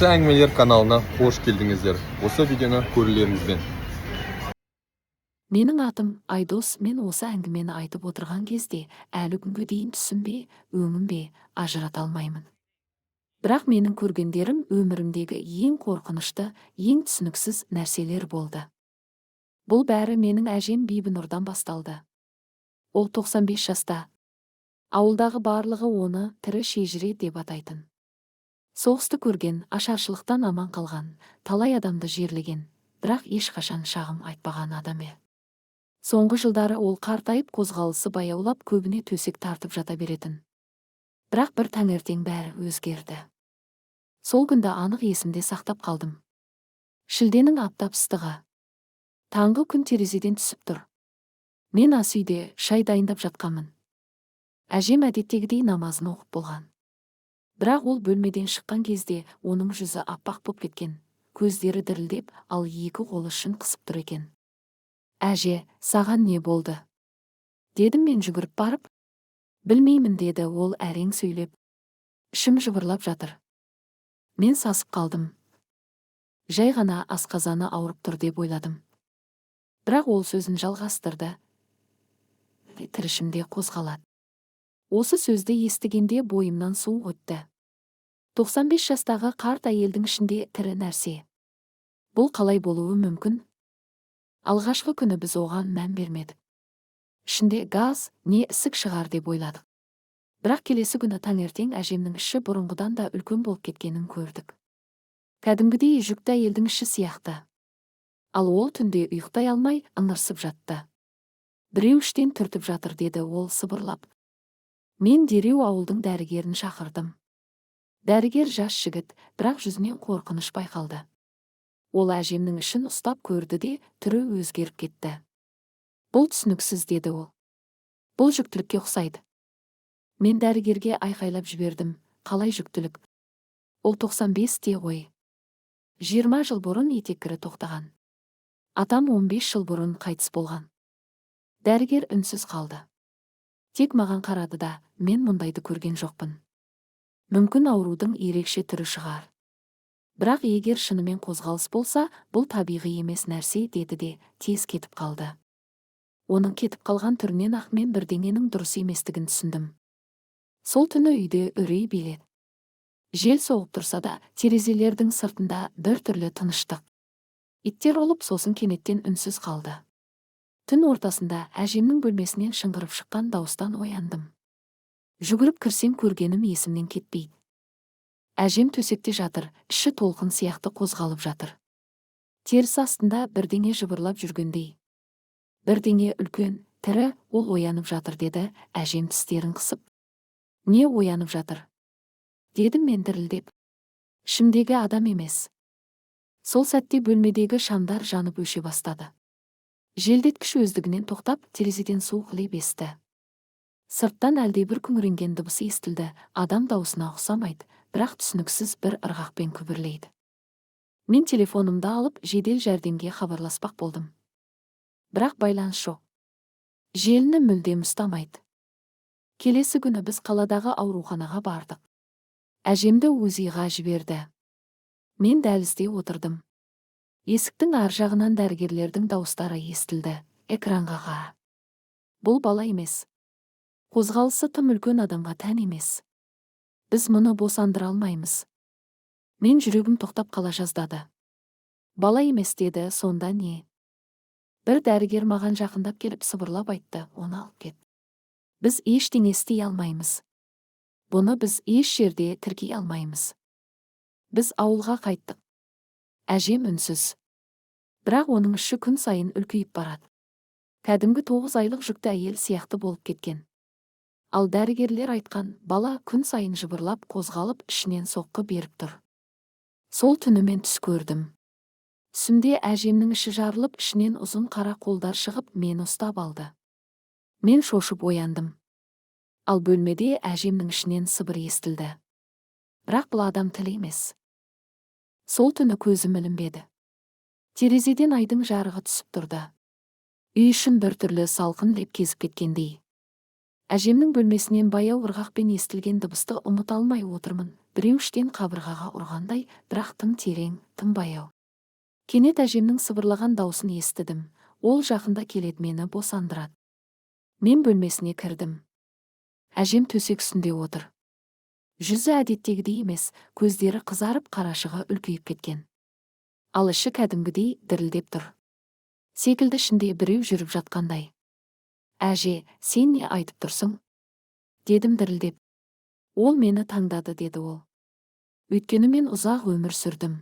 Әңгімелер каналына қош келдіңіздер. Осы видеоны көрулеріңізбен. Менің атым Айдос. Мен осы әңгімені айтып отырған кезде әлі күнге дейін түсім бе, өңім бе, ажырата алмаймын. Бірақ менің көргендерім өмірімдегі ең қорқынышты, ең түсініксіз нәрселер болды. Бұл бәрі менің әжем Бибінұрдан басталды. Ол 95 жаста. Ауылдағы барлығы оны тірі шежіре деп атайтын. Соғысты көрген, ашаршылықтан аман қалған, талай адамды жерлеген, бірақ ешқашан шағым айтпаған адам еді. Соңғы жылдары ол қартайып, қозғалысы баяулап, көбіне төсек тартып жата беретін. Бірақ бір таңертең бәрі өзгерді. Сол күнді анық есімде сақтап қалдым. Шілденің аптап ыстығы. Таңғы күн терезеден түсіп тұр. Мен ас үйде шай дайындап жатқанмын. Әжем әдеттегідей намазын оқып болған. Бірақ ол бөлмеден шыққан кезде оның жүзі аппақ боп кеткен, көздері дірілдеп, ал екі қолы ішін қысып тұр екен. «Әже, саған не болды?» – дедім мен жүгіріп барып. «Білмеймін», – деді ол әрең сөйлеп. «Ішім жыбырлап жатыр». Мен сасып қалдым. Жай ғана асқазаны ауырып тұр деп ойладым. Бірақ ол сөзін жалғастырды: «Тірі ішімде қозғалады». Осы сөзді естігенде бойымнан суық өтті. 95 жастағы қарт әйелдің ішінде тірі нәрсе. Бұл қалай болуы мүмкін? Алғашқы күні біз оған мән бермедік. Ішінде газ, не ісік шығар деп ойладық. Бірақ келесі күні таңертең әжемнің іші бұрынғыдан да үлкен болып кеткенін көрдік. Кәдімгідей жүкті әйелдің іші сияқты. Ал ол түнде ұйықтай алмай, ыңырсып жатты. «Біреу іштен түртіп жатыр», – деді ол сыбырлап. Мен дереу ауылдың дәрігерін шақырдым. Дәрігер жас жігіт, бірақ жүзінен қорқыныш байқалды. Ол әжемнің ішін ұстап көрді де, түрі өзгеріп кетті. «Бұл түсініксіз», – деді ол. «Бұл жүктілікке ұқсайды». Мен дәрігерге айқайлап жібердім: «Қалай жүктілік? Ол 95-те ғой. 20 жыл бұрын етеккірі тоқтаған. Атам 15 жыл бұрын қайтыс болған». Дәрігер үнсіз қалды. Тек маған қарады да: «Мен мұндайды көрген жоқпын. Мүмкін, аурудың ерекше түрі шығар. Бірақ егер шынымен қозғалыс болса, бұл табиғи емес нәрсе», – деді де тез кетіп қалды. Оның кетіп қалған түрінен ақ мен бірдеңенің дұрыс еместігін түсіндім. Сол түні үйде үрей биледі. Жел соғып тұрса да, терезелердің сыртында бір түрлі тыныштық. Иттер ұлып, сосын кенеттен үнсіз қалды. Түн ортасында әжемнің бөлмесінен шыңғырып шыққан дауыстан ояндым. Жүгіріп кірсем, көргенім есімнен кетпейді. Әжем төсекте жатыр, іші толқын сияқты қозғалып жатыр. Терісі астында бірдеңе жыбырлап жүргендей. Бірдеңе үлкен, тірі. «Ол оянып жатыр», – деді әжем тістерін қысып. «Не оянып жатыр?» – дедім мен дірілдеп. «Ішімдегі адам емес». Сол сәтте бөлмедегі шамдар жанып өше бастады. Желдеткіш өздігінен тоқтап, терезеден суық леп есті. Сырттан әлдебір күңіренген дыбыс естілді, адам даусына ұқсамайды, бірақ түсініксіз бір ырғақпен күбірлейді. Мен телефонымды алып, жедел жәрдемге хабарласпақ болдым. Бірақ байланыс жоқ. Желіні мүлдем ұстамайды. Келесі күні біз қаладағы ауруханаға бардық. Әжемді УЗИ-ға жіберді. Мен дәлізде отырдым. Есіктің ар жағынан дәрігерлердің дауыстары естілді. Экранға қара. «Бұл бала емес. Қозғалысы тым үлкен, адамға тән емес. Біз мұны босандыра алмаймыз». Мен жүрегім тоқтап қала жаздады. «Бала емес деді, сонда не?» Бір дәрігер маған жақындап келіп, сыбырлап айтты: «Оны алып кет. Біз ештеңе істей алмаймыз. Бұны біз еш жерде тіркей алмаймыз». Біз ауылға қайттық. Әжем үнсіз. Бірақ оның іші күн сайын үлкейіп барады. Кәдімгі 9 айлық жүкті әйел сияқты болып кеткен. Ал дәрігерлер айтқан бала күн сайын жыбырлап қозғалып, ішінен соққы беріп тұр. Сол түні мен түс көрдім. Түсімде әжемнің іші жарылып, ішінен ұзын қара қолдар шығып, мені ұстап алды. Мен шошып ояндым. Ал бөлмеде әжемнің ішінен сыбыр естілді. Бірақ бұл адам тілі емес. Сол түні көзім ілінбеді. Терезеден айдың жарығы түсіп тұрды. Үй ішін біртүрлі салқын леп кезіп кеткендей. Әжемнің бөлмесінен баяу ырғақпен естілген дыбысты ұмыта алмай отырмын. Біреу іштен қабырғаға ұрғандай, бірақ тым терең, тым баяу. Кенет әжемнің сыбырлаған даусын естідім. Ол жақында келеді, мені босандырады. Мен бөлмесіне кірдім. Әжем төсек үстінде отыр. Жүзі әдеттегідей емес, көздері қызарып, қарашығы үлкейіп кеткен. Ал іші кәдімгідей дірілдеп тұр. Секілді ішінде біреу жүріп жатқандай. «Әже, сен не айтып тұрсың?» дедім дірілдеп. «Ол мені таңдады», деді ол. «Өйткені мен ұзақ өмір сүрдім.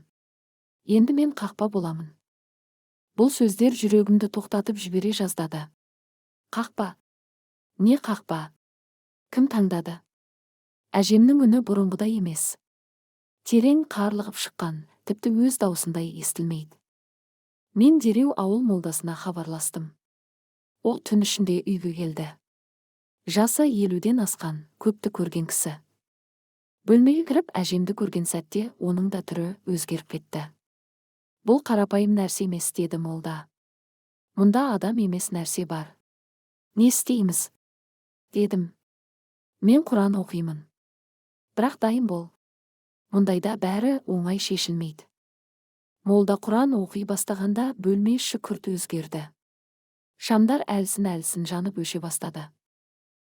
Енді мен қақпа боламын». Бұл сөздер жүрегімді тоқтатып жібере жаздады. Қақпа? Не қақпа? Кім таңдады? Әжемнің үні бұрынғыдай емес. Терең, қарлығып шыққан, тіпті өз даусындай естілмейді. Мен дереу ауыл молдасына хабарластым. Ол түн ішінде үйге келді. Жасы 50-ден асқан, көпті көрген кісі. Бөлмеге кіріп, әжемді көрген сәтте оның да түрі өзгеріп кетті. «Бұл қарапайым нәрсе емес», деді молда. «Мұнда адам емес нәрсе бар». «Не істейміз?» дедім. «Мен Құран оқимын. Бірақ дайын бол. Мұндайда бәрі оңай шешілмейді». Молда Құран оқи бастағанда бөлме іші күрт өзгерді. Шамдар әлсін-әлсін жанып өше бастады.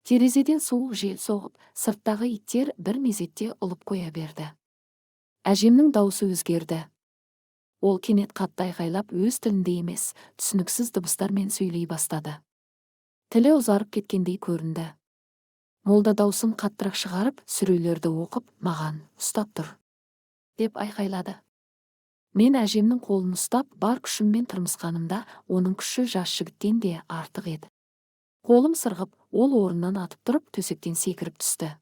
Терезеден суық жел соғып, сырттағы иттер бір мезетте ұлып қоя берді. Әжемнің даусы өзгерді. Ол кенет қатты айқайлап, өз тілінде емес, түсініксіз дыбыстармен сөйлей бастады. Тілі ұзарып кеткендей көрінді. Молда даусын қаттырақ шығарып, сүрелерді оқып, маған «Ұстап тұр!» деп айқайлады. Мен әжемнің қолын ұстап, бар күшіммен тырмысқанымда, оның күші жас жігіттен де артық еді. Қолым сырғып, ол орнынан атып тұрып, төсектен секіріп түсті.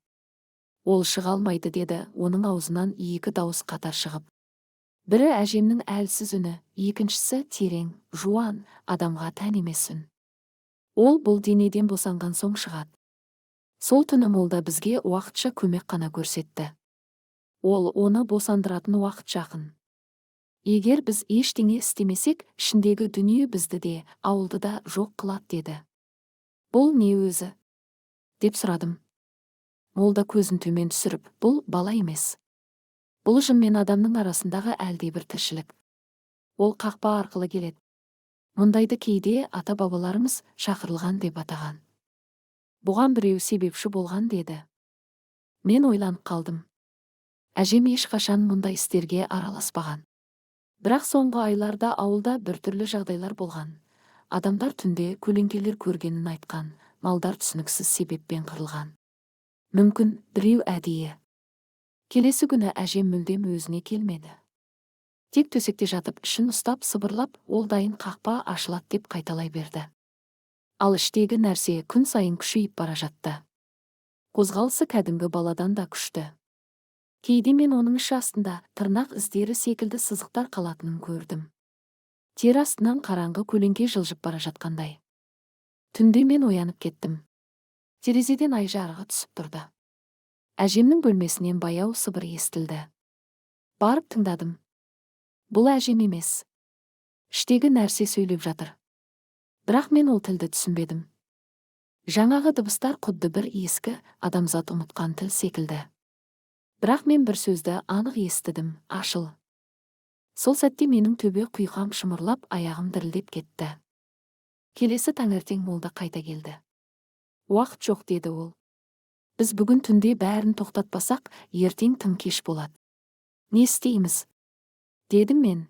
«Ол шыға алмайды», деді оның аузынан екі дауыс қатар шығып. Бірі әжемнің әлсіз үні, екіншісі терең, жуан, адамға тән емес үн. «Ол бұл денеден босанған соң шығады». Сол түні молда бізге уақытша көмек қана көрсетті. Ол оны босандыратын уақыт жақын. Егер біз ештеңе істемесек, ішіндегі дүние бізді де, ауылды да жоқ қылады, деді. «Бұл не өзі?» деп сұрадым. Молда көзін төмен түсіріп, «Бұл бала емес. Бұл жын мен адамның арасындағы әлдебір тіршілік. Ол қақпа арқылы келеді. Мұндайды кейде ата-бабаларымыз шақырылған деп атаған. Бұған біреу себепші болған», деді. Мен ойланып қалдым. Әжем ешқашан мұндай істерге араласпаған. Бірақ соңғы айларда ауылда біртүрлі жағдайлар болған. Адамдар түнде көлеңкелер көргенін айтқан, малдар түсініксіз себеппен қырылған. Мүмкін, біреу әдейі. Келесі күні әжем мүлдем өзіне келмеді. Тек төсекте жатып, ішін ұстап, сыбырлап, «Ол дайын, қақпа ашылады», деп қайталай берді. Ал іштегі нәрсе күн сайын күшейіп бара жатты. Қозғалысы кәдімгі баладан да күшті. Кейде мен оның іші астында тырнақ іздері секілді сызықтар қалатынын көрдім. Тері астынан қараңғы көлеңке жылжып бара жатқандай. Түнде мен оянып кеттім. Терезеден ай жарығы түсіп тұрды. Әжемнің бөлмесінен баяу сыбыр естілді. Барып тыңдадым. Бұл әжем емес. Іштегі нәрсе сөйлеп жатыр. Бірақ мен ол тілді түсінбедім. Жаңағы дыбыстар құдды бір ескі, адамзат ұмытқан тіл секілді. Бірақ мен бір сөзді анық естідім: «Ашыл». Сол сәтте менің төбе құйқам шымырлап, аяғым дірілдеп кетті. Келесі таңертең молда қайта келді. «Уақыт жоқ», деді ол. «Біз бүгін түнде бәрін тоқтатпасақ, ертең тым кеш болады». «Не істейміз?» дедім мен.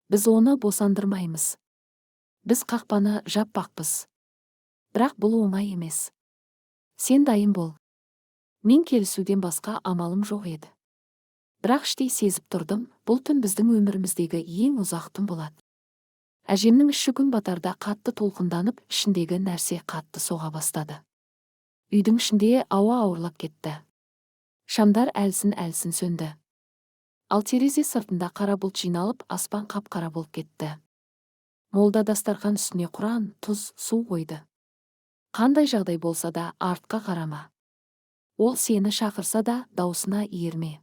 «Біз оны босандырмаймыз. Біз қақпаны жаппақпыз. Бірақ бұл оңай емес. Сен дайын бол». Мен келісуден басқа амалым жоқ еді. Бірақ іштей сезіп тұрдым, бұл түн біздің өміріміздегі ең ұзақ түн болады. Әжемнің іші күн батарда қатты толқынданып, ішіндегі нәрсе қатты соға бастады. Үйдің ішінде ауа ауырлап кетті. Шамдар әлсін-әлсін сөнді. Ал терезе сыртында қара бұлт жиналып, аспан қап-қара болып кетті. Молда дастархан үстіне Құран, тұз, су қойды. «Қандай жағдай болса да, артқа қарама. Ол сені шақырса да, даусына ерме.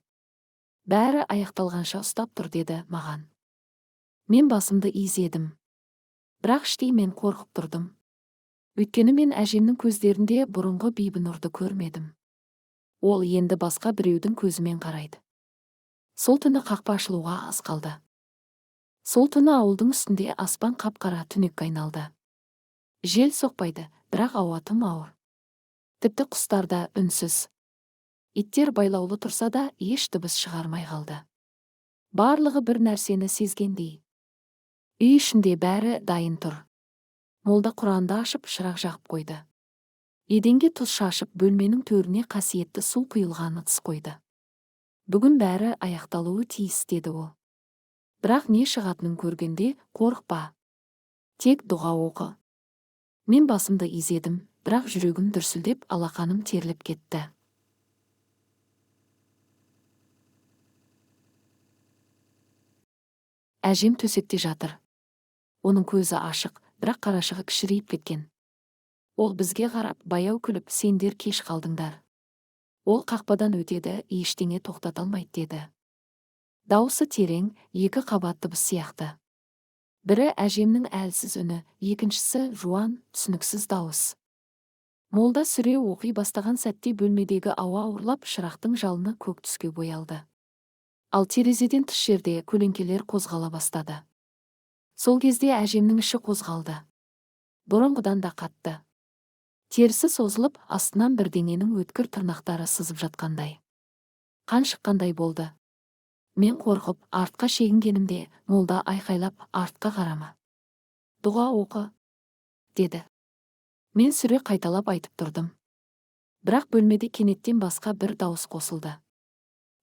Бәрі аяқталғанша ұстап тұр», деді маған. Мен басымды изедім. Бірақ іштей мен қорқып тұрдым. Өйткені мен әжемнің көздерінде бұрынғы Бибінұрды көрмедім. Ол енді басқа біреудің көзімен қарайды. Сол түні қақпа ашылуға аз қалды. Сол түні ауылдың үстінде аспан қап-қара түнекке айналды. Жел соқпайды, бірақ ауа тым ауыр. Тіпті құстар да үнсіз. Иттер байлаулы тұрса да, еш дыбыс шығармай қалды. Барлығы бір нәрсені сезгендей. Үй ішінде бәрі дайын тұр. Молда Құранды ашып, шырақ жағып қойды. Еденге тұз шашып, бөлменің төріне қасиетті су құйылған ыдыс қойды. Бүгін бәрі аяқталуы тиіс, деді ол. Бірақ не шығатынын көргенде қорықпа. Тек дұға оқы. Мен басымды изедім, бірақ жүрегім дүрсілдеп, алақаным терлеп кетті. Әжем төсекте жатыр. Оның көзі ашық, бірақ қарашығы кішірейіп кеткен. Ол бізге қарап, баяу күліп, сендер кеш қалдыңдар. Ол қақпадан өтеді, ештеңе тоқтата алмайды, деді. Даусы терең, екі қабат дыбыс сияқты. Бірі әжемнің әлсіз үні, екіншісі жуан, түсініксіз дауыс. Молда сүре оқи бастаған сәтте бөлмедегі ауа ауырлап, шырақтың жалыны көк түске боялды. Ал терезеден тыс жерде көлеңкелер қозғала бастады. Сол кезде әжемнің іші қозғалды. Бұрынғыдан да қатты. Терісі созылып, астынан бірдеңенің өткір тырнақтары сызып жатқандай. Қан шыққандай болды. Мен қорқып, артқа шегінгенімде, молда айқайлап, артқа қарама. Дұға оқы, деді. Мен сүре қайталап айтып тұрдым. Бірақ бөлмеде кенеттен басқа бір дауыс қосылды.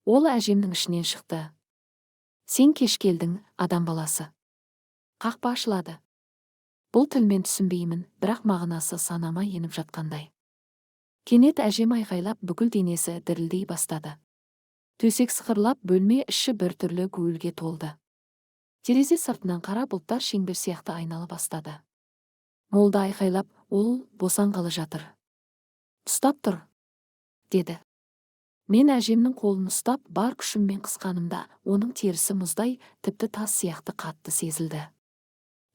Ол әжемнің ішінен шықты. Сен кеш келдің, адам баласы. Қақпа ашылады. Бұл тілмен түсінбеймін, бірақ мағынасы санама еніп жатқандай. Кенет әжем айқайлап, бүкіл денесі дірілдей бастады. Төсек сықырлап, бөлме іші біртүрлі гуілге толды. Терезе сыртынан қара бұлттар шеңбер сияқты айнала бастады. Молда айқайлап, ол босанғалы жатыр. Ұстап тұр, деді. Мен әжемнің қолын ұстап, бар күшіммен қысқанымда, оның терісі мұздай, тіпті тас сияқты қатты сезілді.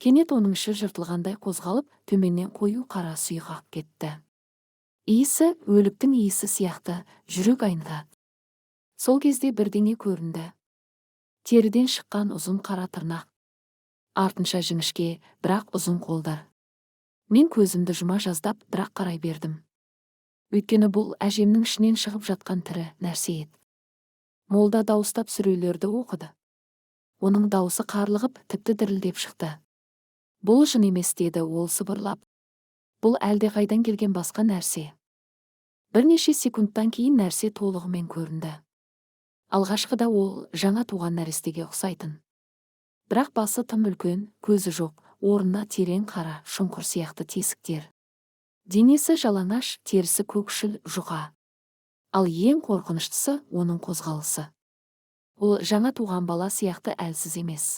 Кенет оның іші жыртылғандай қозғалып, төменнен қою қара сұйық ағып кетті. Иісі өліктің иісі сияқты, жүрек айнытады. Сол кезде бірдеңе көрінді. Теріден шыққан ұзын қара тырнақ. Артынша жіңішке, бірақ ұзын қолдар. Мен көзімді жұма жаздап, бірақ қарай бердім. Өйткені бұл әжемнің ішінен шығып жатқан тірі нәрсе еді. Молда дауыстап сүрелерді оқыды. Оның дауысы қарлығып, тіпті дірілдеп шықты. Бұл жын емес, деді ол сыбырлап. Бұл әлдеқайдан келген басқа нәрсе. Бірнеше секундтан кейін нәрсе толығымен көрінді. Алғашқыда ол жаңа туған нәрестеге ұқсайтын. Бірақ басы тым үлкен, көзі жоқ, орнына терең қара шұңқыр сияқты тесіктер. Денесі жалаңаш, терісі көкшіл, жұқа. Ал ең қорқыныштысы оның қозғалысы. Ол жаңа туған бала сияқты әлсіз емес.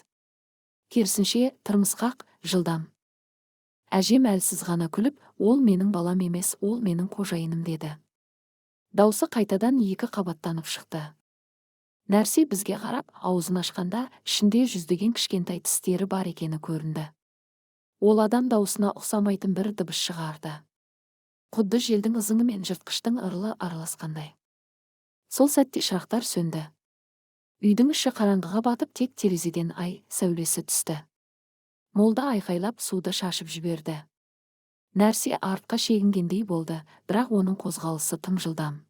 Керісінше, тырмысқақ, жылдам. Әжем әлсіз ғана күліп, ол менің балам емес, ол менің қожайыным, деді. Даусы қайтадан екі қабаттанып шықты. Нәрсе бізге қарап, аузын ашқанда, ішінде жүздеген кішкентай тістері бар екені көрінді. Ол адам дауысына ұқсамайтын бір дыбыс шығарды. Құдды желдің ызыңы мен жыртқыштың ырылы араласқандай. Сол сәтте шырақтар сөнді. Үйдің іші қараңғыға батып, тек терезеден ай сәулесі түсті. Молда айқайлап суды шашып жіберді. Нәрсе артқа шегінгендей болды, бірақ оның қозғалысы тым жылдам.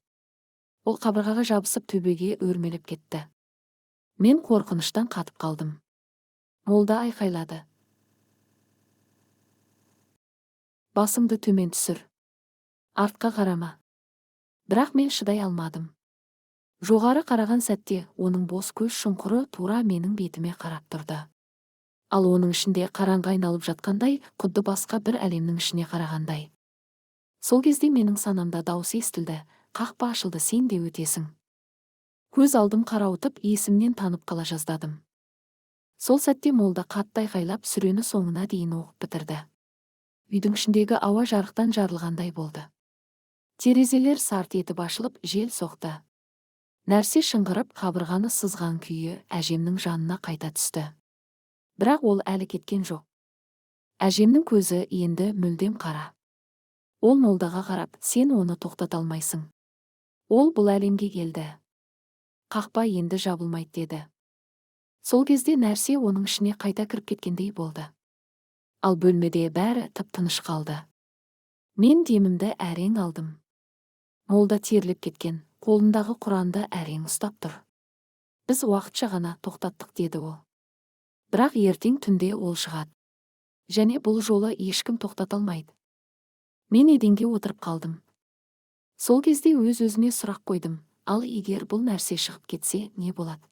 Ол қабырғаға жабысып төбеге өрмелеп кетті. Мен қорқыныштан қатып қалдым. Молда айқайлады. Басыңды төмен түсір. Артқа қарама. Бірақ мен шыдай алмадым. Жоғары қараған сәтте оның бос көз шұңқыры тура менің бетіме қарап тұрды. Ал оның ішінде қараңғы айналып жатқандай, құдды басқа бір әлемнің ішіне қарағандай. Сол кезде менің санамда дауыс естілді. Қақпа ашылды, сен де өтесің. Көз алдым қарауытып, есімнен танып қала жаздадым. Сол сәтте молда қатты айқайлап, сүрені соңына дейін оқып бітірді. Үйдің ішіндегі ауа жарықтан жарылғандай болды. Терезелер сарт етіп ашылып, жел соқты. Нәрсе шыңғырып, қабырғаны сызған күйі әжемнің жанына қайта түсті. Бірақ ол әлі кеткен жоқ. Әжемнің көзі енді мүлдем қара. Ол молдаға қарап, сен оны тоқтата алмайсың. Ол бұл әлемге келді. Қақпа енді жабылмайды, деді. Сол кезде нәрсе оның ішіне қайта кіріп кеткендей болды. Ал бөлмеде бәрі тып-тыныш қалды. Мен демімді әрең алдым. Молда терлеп кеткен, қолындағы Құранды әрең ұстап тұр. Біз уақытша ғана тоқтаттық, деді ол. Бірақ ертең түнде ол шығады. Және бұл жолы ешкім тоқтата алмайды. Мен еденге отырып қалдым. Сол кезде өз-өзіме сұрақ қойдым: ал егер бұл нәрсе шығып кетсе, не болады?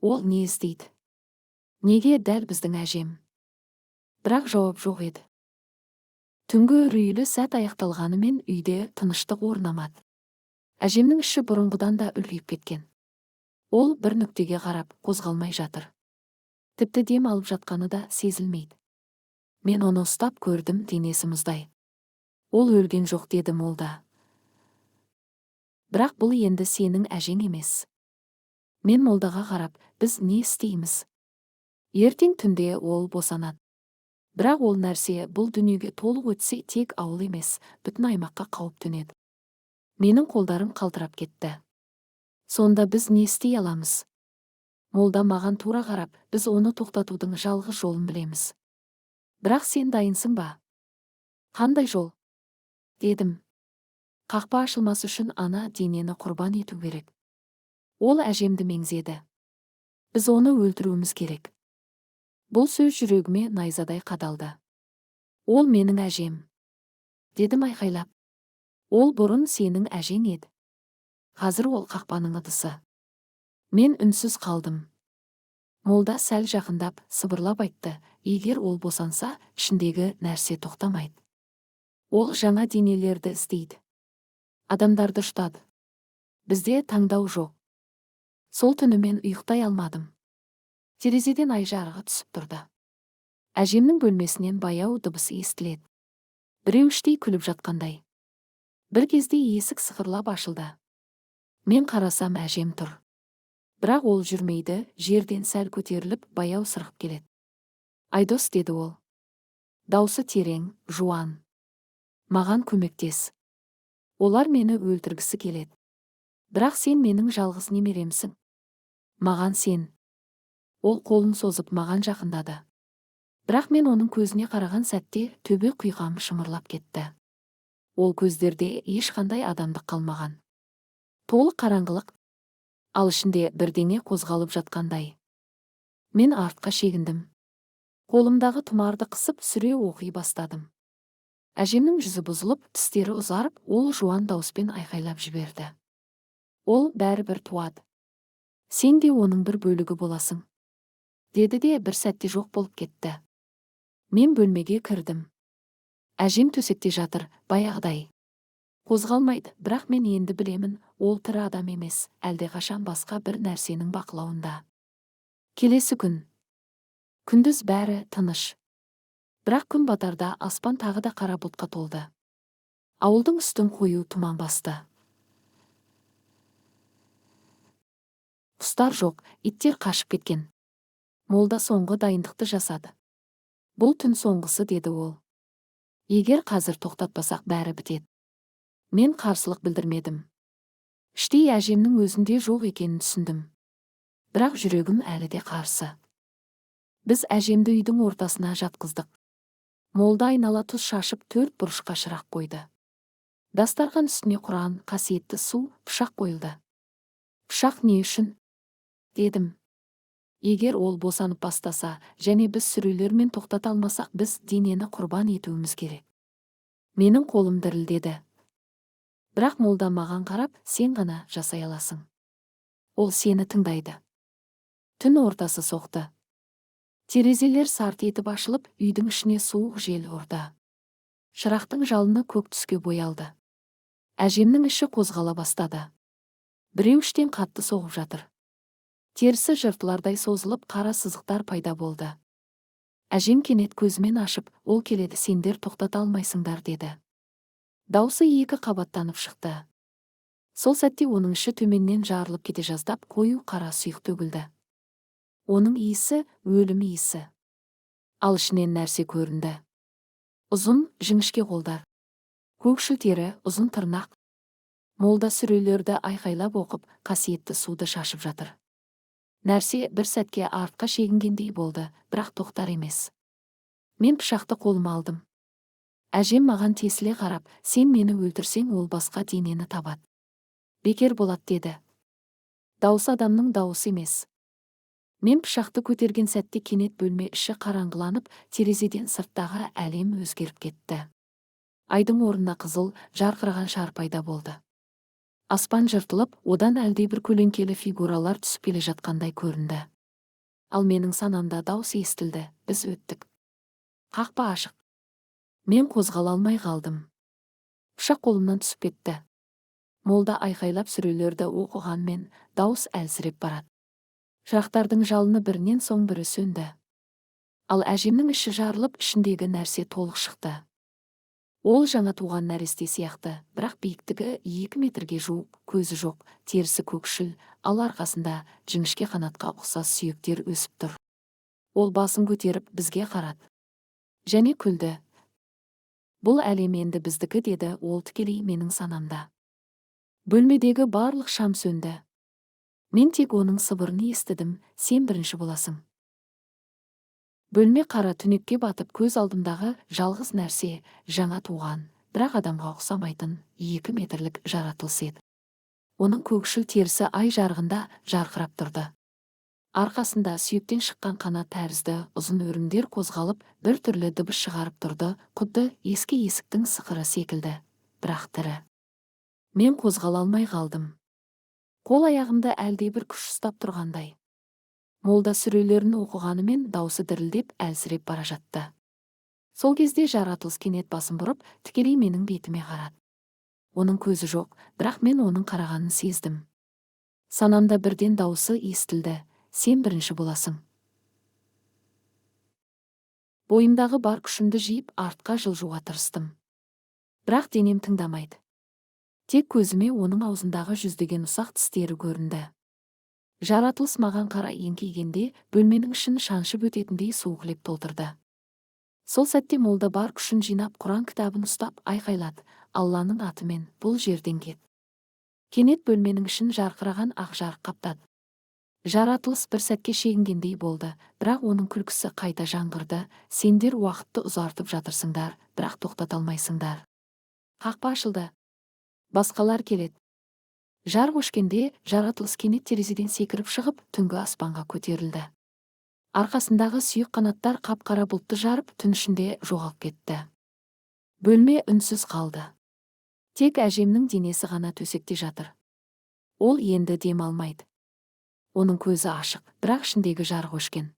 Ол не іздейді? Неге дәл біздің әжем? Бірақ жауап жоқ еді. Түнгі үрейлі сәт аяқталғанымен, үйде тыныштық орнамады. Әжемнің іші бұрынғыдан да үлкейіп кеткен. Ол бір нүктеге қарап, қозғалмай жатыр. Тіпті дем алып жатқаны да сезілмейді. Мен оны ұстап көрдім, денесі мұздай. Ол өлген жоқ, деді молда. Бірақ бұл енді сенің әжең емес. Мен молдаға қарап, біз не істейміз? Ертең түнде ол босанады. Бірақ ол нәрсе бұл дүниеге толық өтсе, тек ауыл емес, бүтін аймаққа қауіп төнеді. Менің қолдарым қалтырап кетті. Сонда біз не істей аламыз? Молда маған тура қарап, біз оны тоқтатудың жалғыз жолын білеміз. Бірақ сен дайынсың ба? Қандай жол? Дедім. Қақпа ашылмас үшін ана денені құрбан ету керек. Ол әжемді меңзеді. Біз оны өлтіруіміз керек. Бұл сөз жүрегіме найзадай қадалды. Ол менің әжем, дедім айқайлап. Ол бұрын сенің әжең еді. Қазір ол қақпаның ыдысы. Мен үнсіз қалдым. Молда сәл жақындап, сыбырлап айтты: егер ол босанса, ішіндегі нәрсе тоқтамайды. Ол жаңа денелерді іздейді. Адамдарды жұтады. Бізде таңдау жоқ. Сол түні мен ұйықтай алмадым. Терезеден ай жарығы түсіп тұрды. Әжемнің бөлмесінен баяу дыбыс естіледі. Біреу іштей күліп жатқандай. Бір кезде есік сықырлап ашылды. Мен қарасам, әжем тұр. Бірақ ол жүрмейді, жерден сәл көтеріліп, баяу сырғып келеді. Айдос, деді ол. Даусы терең, жуан. Маған көмектес. Олар мені өлтіргісі келеді. Бірақ сен менің жалғыз немеремсің. Маған сен. Ол қолын созып маған жақындады. Бірақ мен оның көзіне қараған сәтте төбе құйқам шымырлап кетті. Ол көздерде ешқандай адамдық қалмаған. Толық қараңғылық, ал ішінде бірдеңе қозғалып жатқандай. Мен артқа шегіндім. Қолымдағы тұмарды қысып, сүре оқи бастадым. Әжемнің жүзі бұзылып, тістері ұзарып, ол жуан дауыспен айқайлап жіберді. Ол бәрібір туады. Сен де оның бір бөлігі боласың, деді де бір сәтте жоқ болып кетті. Мен бөлмеге кірдім. Әжем төсекте жатыр, баяғыдай. Қозғалмайды, бірақ мен енді білемін, ол тірі адам емес, әлдеқашан басқа бір нәрсенің бақылауында. Келесі күн. Күндіз бәрі тыныш. Бірақ күн батарда аспан тағы да қара бұлтқа толды. Ауылдың үстін қою тұман басты. Құстар жоқ, иттер қашып кеткен. Молда соңғы дайындықты жасады. Бұл түн соңғысы, деді ол. Егер қазір тоқтатпасақ, бәрі бітеді. Мен қарсылық білдірмедім. Іштей әжемнің өзінде жоқ екенін түсіндім. Бірақ жүрегім әлі де қарсы. Біз әжемді үйдің ортасына жатқыздық. Молда айнала тұз шашып, төрт бұрышқа шырақ қойды. Дастархан үстіне Құран, қасиетті су, пышақ қойылды. Пышақ не үшін? Дедім. Егер ол босанып бастаса, және біз сүрелермен тоқтата алмасақ, біз денені құрбан етуіміз керек. Менің қолым дірілдеді. Бірақ молда маған қарап, сен ғана жасай аласың. Ол сені тыңдайды. Түн ортасы соқты. Терезелер сарт етіп ашылып, үйдің ішіне суық жел ұрды. Шырақтың жалыны көк түске боялды. Әжемнің іші қозғала бастады. Біреу іштен қатты соғып жатыр. Терісі жыртылардай созылып, қара сызықтар пайда болды. Әжем кенет көзімен ашып, ол келеді, сендер тоқтата алмайсыңдар, деді. Даусы екі қабаттанып шықты. Сол сәтте оның іші төменнен жарылып кете жаздап, қою қара сұйық төгілді. Оның иісі өлім иісі. Ал ішінен нәрсе көрінді. Ұзын, жіңішке қолдар. Көкшіл тері, ұзын тырнақ. Молда сүрелерді айқайлап оқып, қасиетті суды шашып жатыр. Нәрсе бір сәтке артқа шегінгендей болды, бірақ тоқтар емес. Мен пышақты қолыма алдым. Әжем маған тесіле қарап, сен мені өлтірсең, ол басқа денені табады. Бекер болады, деді. Дауысы адамның дауысы емес. Мен пышақты көтерген сәтте кенет бөлме іші қараңғыланып, терезеден сырттағы әлем өзгеріп кетті. Айдың орнына қызыл, жарқыраған шар пайда болды. Аспан жыртылып, одан әлдебір көлеңкелі фигуралар түсіп келе жатқандай көрінді. Ал менің санамда дауыс естілді: біз өттік. Қақпа ашық. Мен қозғала алмай қалдым. Пышақ қолымнан түсіп кетті. Молда айқайлап сүрелерді оқығанмен, дауыс әлсіреп барады. Шырақтардың жалыны бірінен соң бірі сөнді. Ал әжемнің іші жарылып, ішіндегі нәрсе толық шықты. Ол жаңа туған нәресте сияқты, бірақ биіктігі 2 метрге жуық, көзі жоқ, терісі көкшіл, ал арқасында жіңішке қанатқа ұқсас сүйектер өсіп тұр. Ол басын көтеріп бізге қарады. Және күлді. Бұл әлем енді біздікі, деді ол тікелей менің санамда. Бөлмедегі барлық шам сөнді. Мен тек оның сыбырын естідім: сен бірінші боласың. Бөлме қара түнекке батып, көз алдымдағы жалғыз нәрсе жаңа туған, бірақ адамға ұқсамайтын 2 метрлік жаратылыс еді. Оның көкшіл терісі ай жарығында жарқырап тұрды. Арқасында сүйектен шыққан қанат тәрізді ұзын өрімдер қозғалып, бір түрлі дыбыс шығарып тұрды, құдды ескі есіктің сықыры секілді, бірақ тірі. Мен қозғала алмай қалдым. Қол аяғымды әлдебір күш ұстап тұрғандай. Молда сүрелерін оқығанымен, даусы дірілдеп, әлсіреп бара жатты. Сол кезде жаратылыс кенет басын бұрып, тікелей менің бетіме қарады. Оның көзі жоқ, бірақ мен оның қарағанын сездім. Санамда бірден дауысы естілді: сен бірінші боласың. Бойымдағы бар күшімді жиып, артқа жылжуға тырыстым. Бірақ денем тыңдамайды. Тек көзіме оның аузындағы жүздеген ұсақ тістері көрінді. Жаратылыс маған қарай еңкейгенде, бөлменің ішін шаншып өтетіндей суық леп толтырды. Сол сәтте молда бар күшін жинап, Құран кітабын ұстап айқайлады: Алланың атымен, бұл жерден кет! Кенет бөлменің ішін жарқыраған ақ жарық қаптады. Жаратылыс бір сәтке шегінгендей болды, бірақ оның күлкісі қайта жаңғырды: сендер уақытты ұзартып жатырсыңдар, бірақ тоқтата алмайсыңдар. Қақпа ашылды. Басқалар келеді. Жарық өшкенде жаратылыс кенет терезеден секіріп шығып, түнгі аспанға көтерілді. Арқасындағы сүйек қанаттар қап-қара бұлтты жарып, түн ішінде жоғалып кетті. Бөлме үнсіз қалды. Тек әжемнің денесі ғана төсекте жатыр. Ол енді дем алмайды. Оның көзі ашық, бірақ ішіндегі жарық өшкен.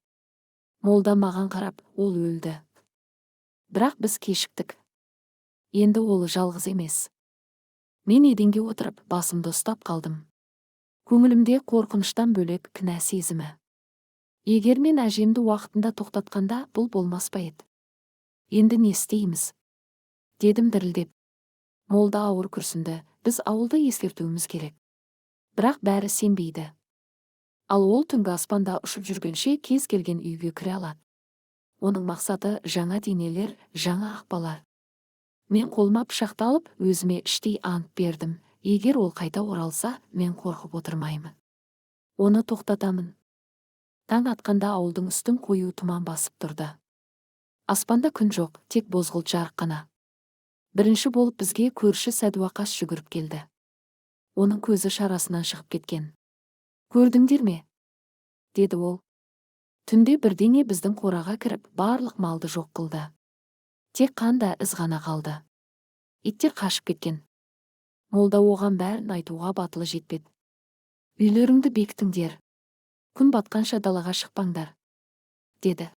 Молда маған қарап: ол өлді. Бірақ біз кешіктік. Енді ол жалғыз емес. Мен еденге отырып, басымды ұстап қалдым. Көңілімде қорқыныштан бөлек кінә сезімі. Егер мен әжемді уақытында тоқтатқанда, бұл болмас па еді? Енді не істейміз? Дедім дірілдеп. Молда ауыр күрсінді: біз ауылды ескертуіміз керек. Бірақ бәрі сенбейді. Ал ол түнгі аспанда ұшып жүргенше кез келген үйге кіре алады. Оның мақсаты жаңа денелер, жаңа қақпалар. Мен қолыма пышақты алып, өзіме іштей ант бердім: егер ол қайта оралса, мен қорқып отырмаймын. Оны тоқтатамын. Таң атқанда ауылдың үстін қою тұман басып тұрды. Аспанда күн жоқ, тек бозғылт жарық қана. Бірінші болып бізге көрші Сәдуақас жүгіріп келді. Оның көзі шарасынан шығып кеткен. Көрдіңдер ме? Деді ол. Түнде бірдеңе біздің қораға кіріп, барлық малды жоқ қылды. Тек қан да із ғана қалды. Иттер қашып кеткен. Молда оған бәрін айтуға батылы жетпеді. Үйлеріңді бекітіңдер. Күн батқанша далаға шықпаңдар, деді.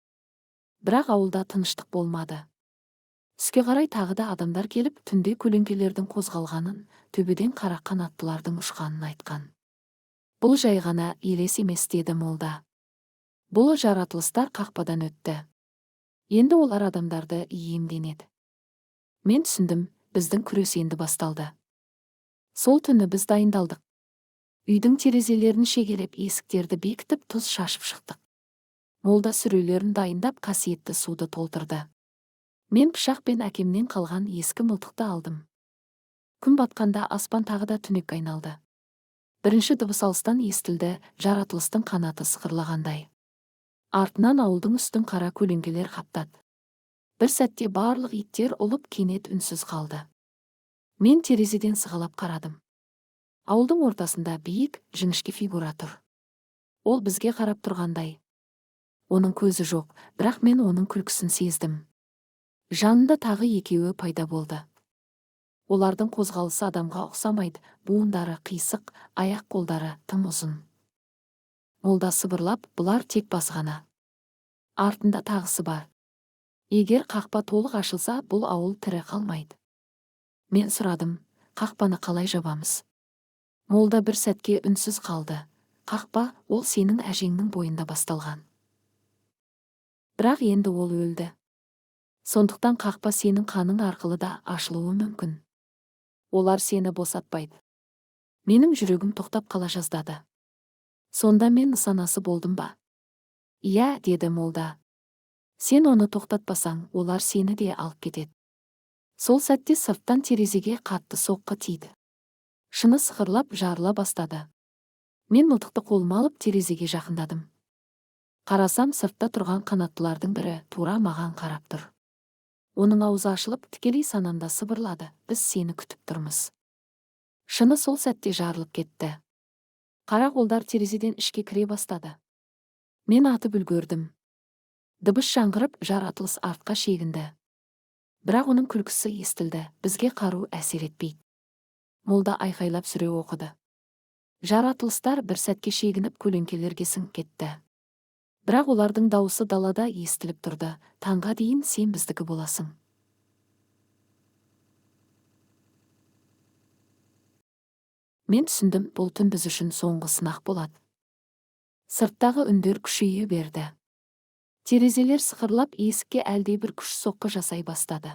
Бірақ ауылда тыныштық болмады. Түске қарай тағы да адамдар келіп, түнде көлеңкелердің қозғалғанын, төбеден қара қанаттылардың ұшқанын айтқан. Бұл жай ғана елес емес, деді молда. Бұл жаратылыстар қақпадан өтті. Енді олар адамдарды иемденеді. Мен түсіндім, біздің күрес енді басталды. Сол түні біз дайындалдық. Үйдің терезелерін шегелеп, есіктерді бекітіп, тұз шашып шықтық. Молда сүрелерін дайындап, қасиетті суды толтырды. Мен пышақ пен әкемнен қалған ескі мылтықты алдым. Күн батқанда аспан тағы да түнекке айналды. Бірінші дыбыс алыстан естілді, жаратылыстың қанаты сықырлағандай. Артынан ауылдың үстін қара көлеңкелер қаптады. Бір сәтте барлық иттер ұлып, кенет үнсіз қалды. Мен терезеден сығалап қарадым. Ауылдың ортасында биік, жіңішке фигура тұр. Ол бізге қарап тұрғандай. Оның көзі жоқ, бірақ мен оның күлкісін сездім. Жанында тағы екеуі пайда болды. Олардың қозғалысы адамға ұқсамайды, буындары қисық, аяқ қолдары тым ұзын. Молда сыбырлап, бұлар тек басы ғана. Артында тағысы бар. Егер қақпа толық ашылса, бұл ауыл тірі қалмайды. Мен сұрадым, қақпаны қалай жабамыз? Молда бір сәтке үнсіз қалды. Қақпа, ол сенің әжеңнің бойында басталған. Бірақ енді ол өлді. Сондықтан қақпа сенің қаның арқылы да ашылуы мүмкін. Олар сені босатпайды. Менің жүрегім тоқтап қала жаздады. Сонда мен нысанасы болдым ба? Иә, деді молда. Сен оны тоқтатпасаң, олар сені де алып кетеді. Сол сәтте сырттан терезеге қатты соққы тиді. Шыны сықырлап жарыла бастады. Мен мылтықты қолыма алып терезеге жақындадым. Қарасам, сыртта тұрған қанаттылардың бірі тура маған қарап тұр. Оның аузы ашылып, тікелей санамда сыбырлады, біз сені күтіп тұрмыз. Шыны сол сәтте жарылып кетті. Қара қолдар терезеден ішке кіре бастады. Мен атып үлгердім. Дыбыс жаңғырып, жаратылыс артқа шегінді. Бірақ оның күлкісі естілді, бізге қару әсер етпейді. Молда айқайлап сүре оқыды. Жаратылыстар бір сәтке шегініп көлеңкелерге сіңіп кетті. Бірақ олардың дауысы далада естіліп тұрды, таңға дейін сен біздікі боласың. Мен түсіндім, бұл түн біз үшін соңғы сынақ болады. Сырттағы үндер күшейе берді. Терезелер сықырлап, есікке әлдебір күш соққы жасай бастады.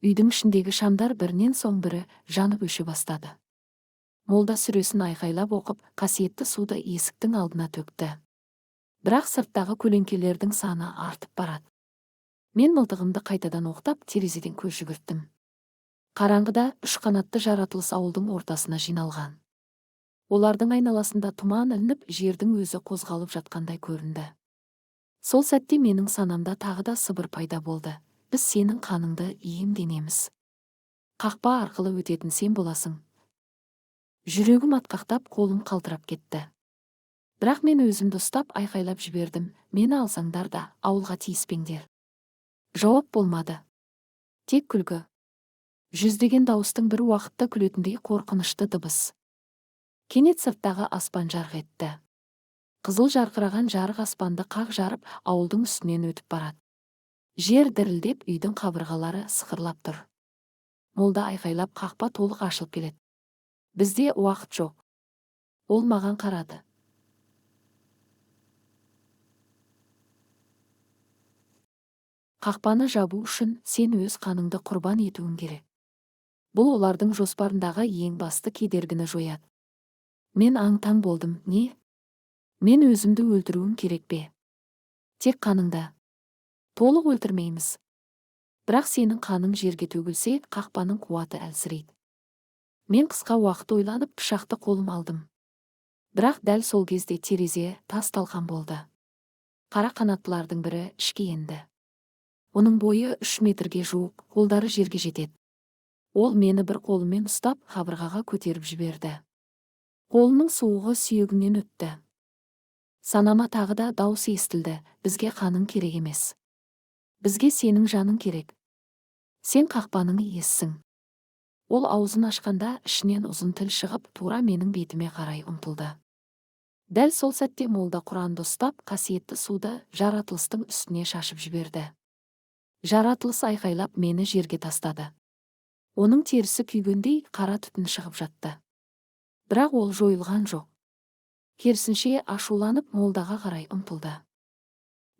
Үйдің ішіндегі шамдар бірінен соң бірі жанып өше бастады. Молда сүресін айқайлап оқып, қасиетті суды есіктің алдына төкті. Бірақ сырттағы көлеңкелердің саны артып барады. Мен мылтығымды қайтадан оқтап, терезеден көз жүгірттім. Қараңғыда үш қанатты жаратылыс ауылдың ортасына жиналған. Олардың айналасында тұман ілініп, жердің өзі қозғалып жатқандай көрінді. Сол сәтте менің санамда тағы да сыбыр пайда болды. Біз сенің қаныңды иемденеміз. Қақпа арқылы өтетін сен боласың. Жүрегім атқақтап, қолым қалтырап кетті. Бірақ мен өзімді ұстап, айқайлап жібердім. Мені алсаңдар да, ауылға тиіспеңдер. Жауап болмады. Тек күлкі. Жүздеген дауыстың бір уақытта күлетіндей қорқынышты дыбыс. Кенет сырттағы аспан жарқ етті. Қызыл жарқыраған жарық аспанды қақ жарып, ауылдың үстінен өтіп барады. Жер дірілдеп, үйдің қабырғалары сықырлап тұр. Молда айқайлап, қақпа толық ашылып келеді. Бізде уақыт жоқ. Ол маған қарады. Қақпаны жабу үшін сен өз қаныңды құрбан етуің керек. Бұл олардың жоспарындағы ең басты кедергіні жояды. Мен аң-таң болдым, не? Мен өзімді өлтіруім керек пе? Тек қаныңды. Толық өлтірмейміз. Бірақ сенің қаның жерге төгілсе, қақпаның қуаты әлсірейді. Мен қысқа уақыт ойланып, пышақты қолым алдым. Бірақ дәл сол кезде терезе тас талқан болды. Қара қанаттылардың бірі ішке енді. Оның бойы 3 метрге жуық, қолдары жерге жетеді. Ол мені бір қолымен ұстап, қабырғаға көтеріп жіберді. Қолының суығы сүйегімнен өтті. Санама тағы да дауыс естілді, бізге қаның керек емес. Бізге сенің жаның керек. Сен қақпаның иесісің. Ол аузын ашқанда ішінен ұзын тіл шығып, тура менің бетіме қарай ұмтылды. Дәл сол сәтте молда Құранды ұстап, қасиетті суды жаратылыстың үстіне шашып жіберді. Жаратылыс айқайлап мені жерге тастады. Оның терісі күйгендей қара түтін шығып жатты. Бірақ ол жойылған жоқ. Керісінше ашуланып молдаға қарай ұмтылды.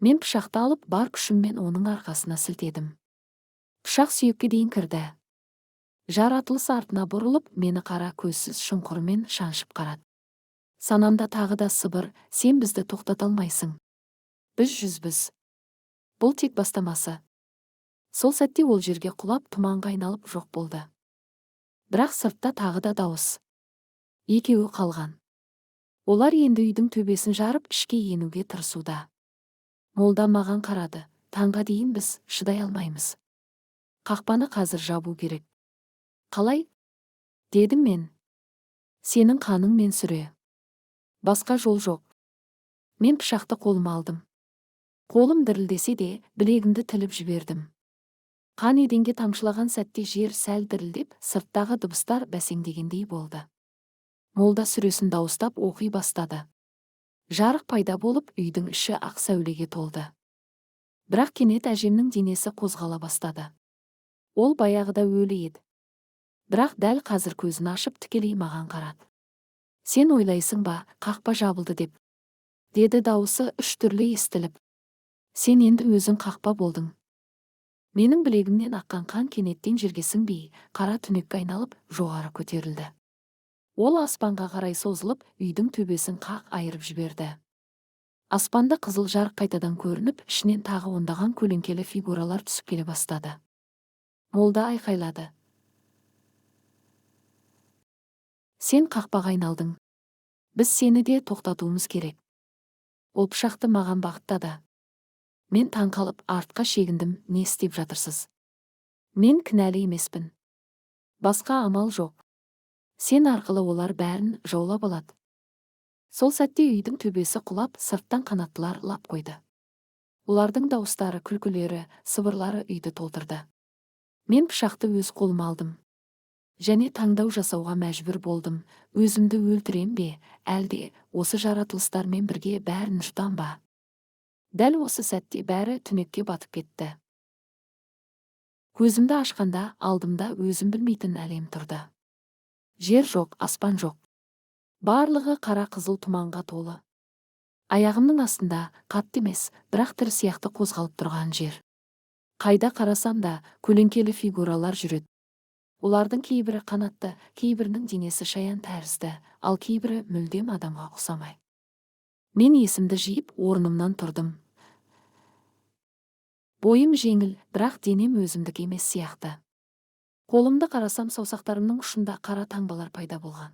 Мен пышақты алып, бар күшіммен оның арқасына сілтедім. Пышақ сүйекке дейін кірді. Жаратылыс артына бұрылып, мені қара көзсіз шұңқырмен шаншып қарады. Санамда тағы да сыбыр, сен бізді тоқтата алмайсың. Біз жүзбіз. Бұл тек бастамасы. Сол сәтте ол жерге құлап, тұманға айналып жоқ болды. Бірақ сыртта тағы да дауыс. Екеуі қалған. Олар енді үйдің төбесін жарып, ішке енуге тырысуда. Молда маған қарады. Таңға дейін біз шыдай алмаймыз. Қақпаны қазір жабу керек. Қалай? Дедім мен. Сенің қаның мен сүре. Басқа жол жоқ. Мен пышақты қолыма алдым. Қолым дірілдесе де, білегімді тіліп жібердім. Қан еденге тамшылаған сәтте жер сәл дірілдеп, сырттағы дыбыстар бәсеңдегендей болды. Молда сүресін дауыстап оқи бастады. Жарық пайда болып, үйдің іші ақ сәулеге толды. Бірақ кенет әжемнің денесі қозғала бастады. Ол баяғыда өлі еді. Бірақ дәл қазір көзін ашып тікелей маған қарады. Сен ойлайсың ба, қақпа жабылды деп? Деді дауысы үш түрлі естіліп. Сен енді өзің қақпа болдың. Менің білегімнен аққан қан кенеттен жерге сіңбей, қара түнекке айналып, жоғары көтерілді. Ол аспанға қарай созылып, үйдің төбесін қақ айырып жіберді. Аспанда қызыл жарық қайтадан көрініп, ішінен тағы ондаған көлеңкелі фигуралар түсіп келе бастады. Молда айқайлады. Сен қақпаға айналдың. Біз сені де тоқтатуымыз керек. Ол пышақты маған бағыттады. Мен таңқалып артқа шегіндім, не істеп жатырсыз? Мен кінәлі емеспін. Басқа амал жоқ. Сен арқылы олар бәрін жаулап алады. Сол сәтте үйдің төбесі құлап, сырттан қанаттылар лап қойды. Олардың дауыстары, күлкілері, сыбырлары үйді толтырды. Мен пышақты өз қолыма алдым. Және таңдау жасауға мәжбүр болдым. Өзімді өлтірем бе, әлде осы жаратылыстармен бірге бәрін жұтам ба? Дәл осы сәтте бәрі түнекке батып кетті. Көзімді ашқанда алдымда өзім білмейтін әлем тұрды. Жер жоқ, аспан жоқ. Барлығы қара қызыл тұманға толы. Аяғымның астында қатты емес, бірақ тірі сияқты қозғалып тұрған жер. Қайда қарасам да көлеңкелі фигуралар жүреді. Олардың кейбірі қанатты, кейбірінің денесі шаян тәрізді, ал кейбірі мүлдем адамға ұқсамай. Мен есімді жиып, орнымнан тұрдым. Бойым жеңіл, бірақ денем өзімдік емес сияқты. Қолымды қарасам, саусақтарымның ұшында қара таңбалар пайда болған.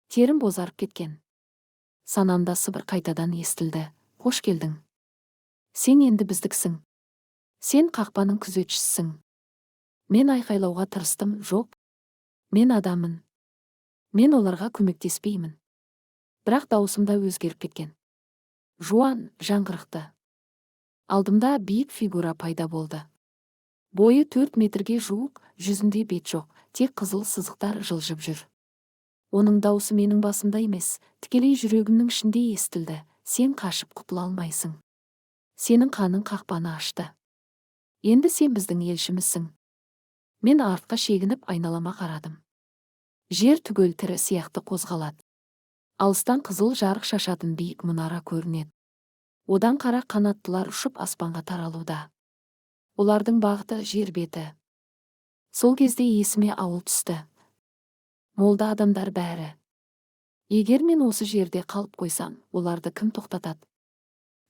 Терім бозарып кеткен. Санамда сыбыр қайтадан естілді. Қош келдің. Сен енді біздіксің. Сен қақпаның күзетшісісің. Мен айқайлауға тырыстым, жоқ. Мен адаммын. Мен оларға көмектеспеймін. Бірақ дауысым да өзгеріп кеткен. Жуан, жаңғырықты. Алдымда биік фигура пайда болды. Бойы 4 метрге жуық, жүзінде бет жоқ, тек қызыл сызықтар жылжып жүр. Оның даусы менің басымда емес, тікелей жүрегімнің ішінде естілді. Сен қашып құтыла алмайсың. Сенің қаның қақпаны ашты. Енді сен біздің елшімізсің. Мен артқа шегініп айналама қарадым. Жер түгел тірі сияқты қозғалады. Алыстан қызыл жарық шашатын биік мұнара көрінеді. Одан қара қанаттылар ұшып аспанға таралуда. Олардың бағыты жер беті. Сол кезде есіме ауыл түсті. Молда адамдар бәрі. Егер мен осы жерде қалып қойсам, оларды кім тоқтатады?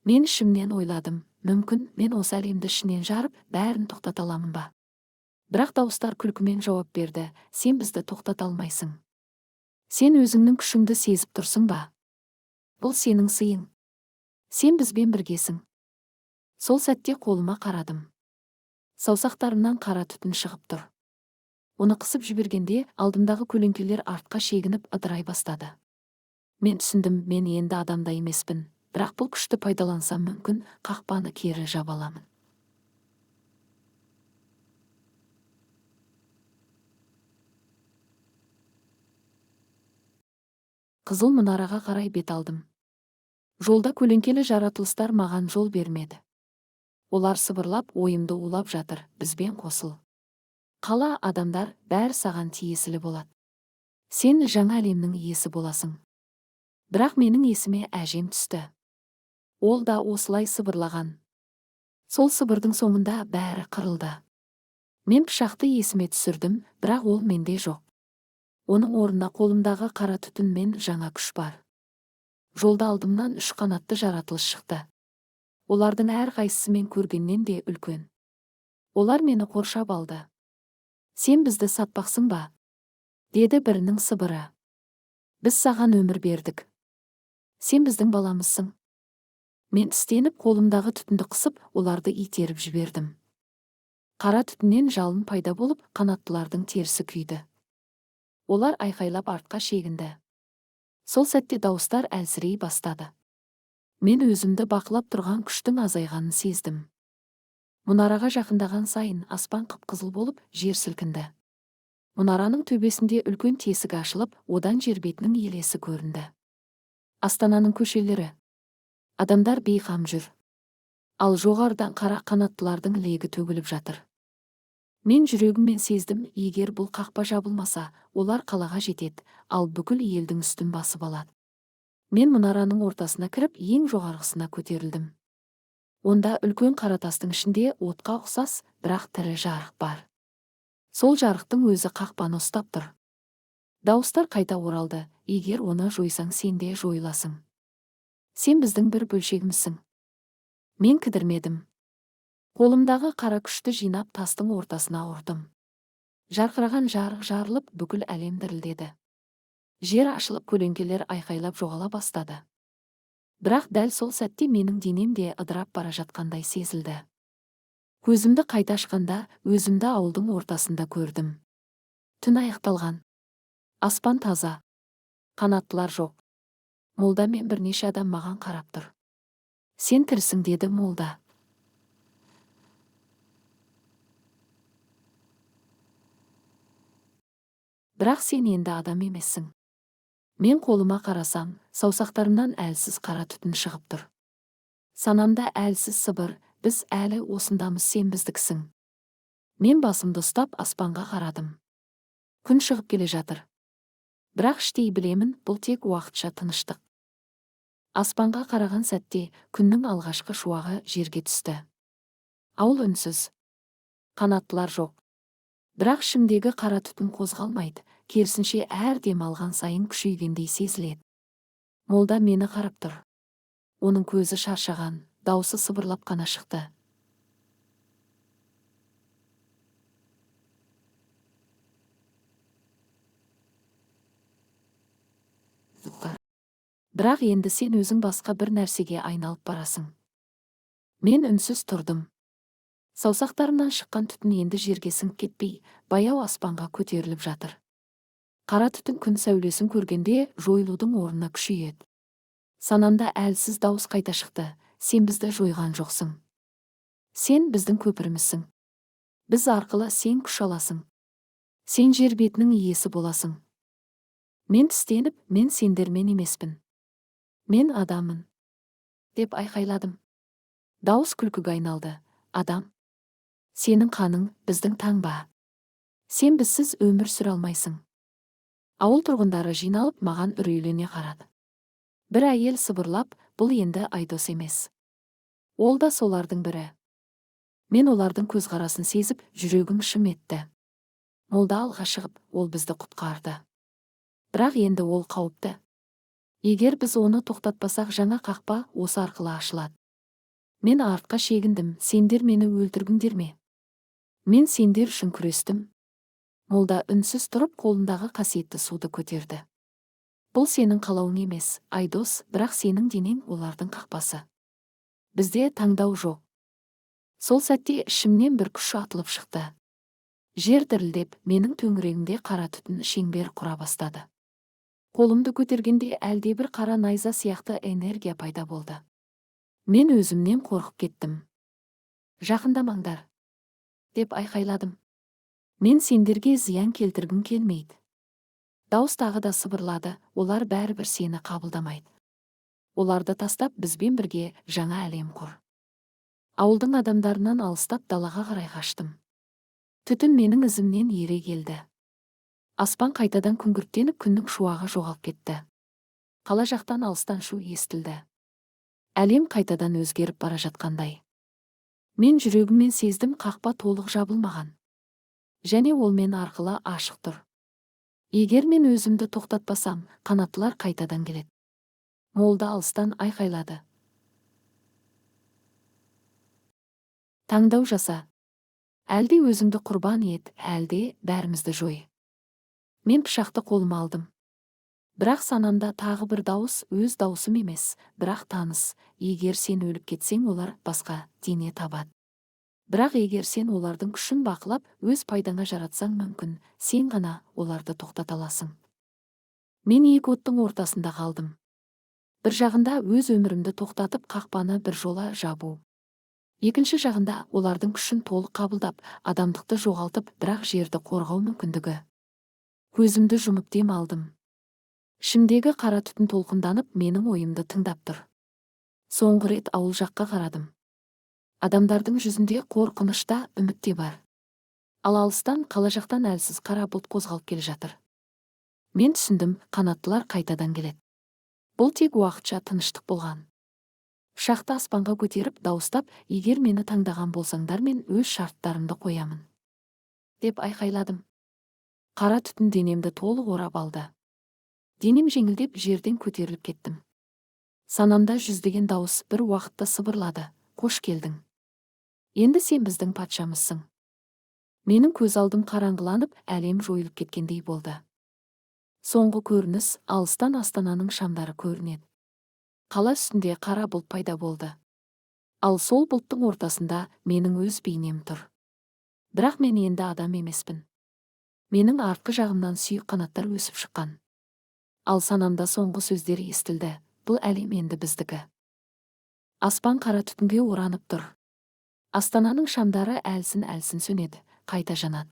Мен ішімнен ойладым, мүмкін мен осы әлемді ішінен жарып, бәрін тоқтата аламын ба? Бірақ дауыстар күлкімен жауап берді, сен бізді тоқтата алмайсың. Сен өзіңнің күшіңді сезіп тұрсың ба? Бұл сенің сыйың. Сен бізбен біргесің. Сол сәтте қолыма қарадым. Саусақтарымнан қара түтін шығып тұр. Оны қысып жібергенде алдымдағы көлеңкелер артқа шегініп ыдырай бастады. Мен түсіндім, мен енді адамда емеспін, бірақ бұл күшті пайдалансам мүмкін қақпаны кері жаба аламын. Қызыл мұнараға қарай бет алдым. Жолда көлеңкелі жаратылыстар маған жол бермеді. Олар сыбырлап, ойымды улап жатыр, бізбен қосыл. Қала, адамдар, бәрі саған тиесілі болады. Сен жаңа әлемнің иесі боласың. Бірақ менің есіме әжем түсті. Ол да осылай сыбырлаған. Сол сыбырдың соңында бәрі қырылды. Мен пышақты есіме түсірдім, бірақ ол менде жоқ. Оның орнына қолымдағы қара түтін мен жаңа күш бар. Жолда алдымнан үш қанатты жаратылыс шықты. Олардың әрқайсысы мен көргеннен де үлкен. Олар мені қоршап алды. Сен бізді сатпақсың ба? Деді бірінің сыбыры. Біз саған өмір бердік. Сен біздің баламызсың. Мен тістеніп, қолымдағы түтінді қысып, оларды итеріп жібердім. Қара түтіннен жалын пайда болып, қанаттылардың терісі күйді. Олар айқайлап артқа шегінді. Сол сәтте дауыстар әлсірей бастады. Мен өзімді бақылап тұрған күштің азайғанын сездім. Мұнараға жақындаған сайын аспан қып-қызыл болып, жер сілкінді. Мұнараның төбесінде үлкен тесік ашылып, одан жер бетінің елесі көрінді. Астананың көшелері. Адамдар бейқам жүр. Ал жоғарыдан қара қанаттылардың легі төгіліп жатыр. Мен жүрегіммен сездім, егер бұл қақпа жабылмаса, олар қалаға жетеді, ал бүкіл елдің үстін басып алады. Мен мұнараның ортасына кіріп, ең жоғарғысына көтерілдім. Онда үлкен қара тастың ішінде отқа ұқсас, бірақ тірі жарық бар. Сол жарықтың өзі қақпаны ұстап тұр. Дауыстар қайта оралды, егер оны жойсаң, сен де жойыласың. Сен біздің бір бөлшегімізсің. Мен кідірмедім. Қолымдағы қара күшті жинап, тастың ортасына ұрдым. Жарқыраған жарық жарылып, бүкіл әлем дірілдеді. Жер ашылып, көлеңкелер айқайлап жоғала бастады. Бірақ дәл сол сәтте менің денем де ыдырап бара жатқандай сезілді. Көзімді қайта ашқанда, өзімді ауылдың ортасында көрдім. Түн аяқталған. Аспан таза. Қанаттылар жоқ. Молда мен бірнеше адам маған қарап тұр. Сен тірісің, деді молда. Бірақ сен енді адам емессің. Мен қолыма қарасам, саусақтарымнан әлсіз қара түтін шығып тұр. Санамда әлсіз сыбыр, біз әлі осындамыз, сен біздіксің. Мен басымды ұстап аспанға қарадым. Күн шығып келе жатыр. Бірақ іштей білемін, бұл тек уақытша тыныштық. Аспанға қараған сәтте күннің алғашқы шуағы жерге түсті. Ауыл үнсіз. Қанаттылар жоқ. Бірақ ішімдегі қара түтін қозғалмайды, керісінше әр дем алған сайын күшейгендей сезіледі. Молда мені қарап тұр. Оның көзі шаршаған, даусы сыбырлап қана шықты. Бірақ енді сен өзің басқа бір нәрсеге айналып барасың. Мен үнсіз тұрдым. Саусақтарымнан шыққан түтін енді жерге сіңіп кетпей, баяу аспанға көтеріліп жатыр. Қара түтін күн сәулесін көргенде жойылудың орнына күшейеді. Санамда әлсіз дауыс қайта шықты, сен бізді жойған жоқсың. Сен біздің көпірімізсің. Біз арқылы сен күш аласың. Сен жер бетінің иесі боласың. Мен тістеніп, мен сендермен емеспін. Мен адаммын, деп айқайладым. Дауыс күлкіге айналды. Адам. Сенің қаның біздің таңба. Сен бізсіз өмір сүре алмайсың. Ауыл тұрғындары жиналып маған үрейлене қарады. Бір әйел сыбырлап, бұл енді Айдос емес. Ол да солардың бірі. Мен олардың көзқарасын сезіп, жүрегім шым етті. Молда алға шығып, ол бізді құтқарды. Бірақ енді ол қауіпті. Егер біз оны тоқтатпасақ, жаңа қақпа осы арқылы ашылады. Мен артқа шегіндім, сендер мені өлтіргіңдер ме? Мен сендер үшін күрестім. Молда үнсіз тұрып, қолындағы қасиетті суды көтерді. Бұл сенің қалауың емес, Айдос, бірақ сенің денең олардың қақпасы. Бізде таңдау жоқ. Сол сәтте ішімнен бір күш атылып шықты. Жер дірілдеп, менің төңірегімде қара түтін шеңбер құра бастады. Қолымды көтергенде әлдебір қара найза сияқты энергия пайда болды. Мен өзімнен қорқып кеттім. Жақындамаңдар, деп айқайладым. Мен сендерге зиян келтіргім келмейді. Дауыс тағы да сыбырлады, олар бәрібір сені қабылдамайды. Оларды тастап бізбен бірге жаңа әлем құр. Ауылдың адамдарынан алыстап далаға қарай қаштым. Түтін менің ізімнен ере келді. Аспан қайтадан күңгірттеніп, күннің шуағы жоғалып кетті. Қала жақтан алыстан шу естілді. Әлем қайтадан өзгеріп бара жатқандай. Мен жүрегіммен сездім, қақпа толық жабылмаған. Және ол мен арқылы ашық тұр. Егер мен өзімді тоқтатпасам, қанаттылар қайтадан келеді. Молда алыстан айқайлады. Таңдау жаса. Әлде өзіңді құрбан ет, әлде бәрімізді жой. Мен пышақты қолыма алдым. Бірақ санамда тағы бір дауыс, өз даусым емес, бірақ таныс: егер сен өліп кетсең, олар басқа дене табады. Бірақ егер сен олардың күшін бақылап, өз пайдаңа жаратсаң, мүмкін, сен ғана оларды тоқтата аласың. Мен екі оттың ортасында қалдым. Бір жағында өз өмірімді тоқтатып, қақпаны бір жола жабу. Екінші жағында олардың күшін толық қабылдап, адамдықты жоғалтып, бірақ жерді қорғау мүмкіндігі. Көзімді жұмып дем алдым. Ішімдегі қара түтін толқынданып, менің ойымды тыңдап тұр. Соңғы рет ауыл жаққа қарадым. Адамдардың жүзінде қорқыныш та, үміт те бар. Ал алыстан, қала жақтан әлсіз қара бұлт қозғалып келе жатыр. Мен түсіндім, қанаттылар қайтадан келеді. Бұл тек уақытша тыныштық болған. Пышақты аспанға көтеріп, дауыстап: «Егер мені таңдаған болсаңдар, мен өз шарттарымды қоямын», – деп айқайладым. Қара түтін денемді толық орап алды. Денем жеңілдеп, жерден көтеріліп кеттім. Санамда жүздеген дауыс бір уақытта сыбырлады: «Қош келдің, енді сен біздің патшамызсың». Менің көз алдым қараңғыланып, әлем жойылып кеткендей болды. Соңғы көрініс: алыстан астананың шамдары көрінеді. Қала үстінде қара бұлт пайда болды. Ал сол бұлттың ортасында менің өз бейнем тұр. Бірақ мен енді адам емеспін. Менің артқы жағымнан сүйек қанаттар өсіп шыққан. Ал санамда соңғы сөздер естілді: «Бұл әлем енді біздікі». Аспан қара түтінге оранып тұр. Астананың шамдары әлсін әлсін сөнеді, қайта жанады.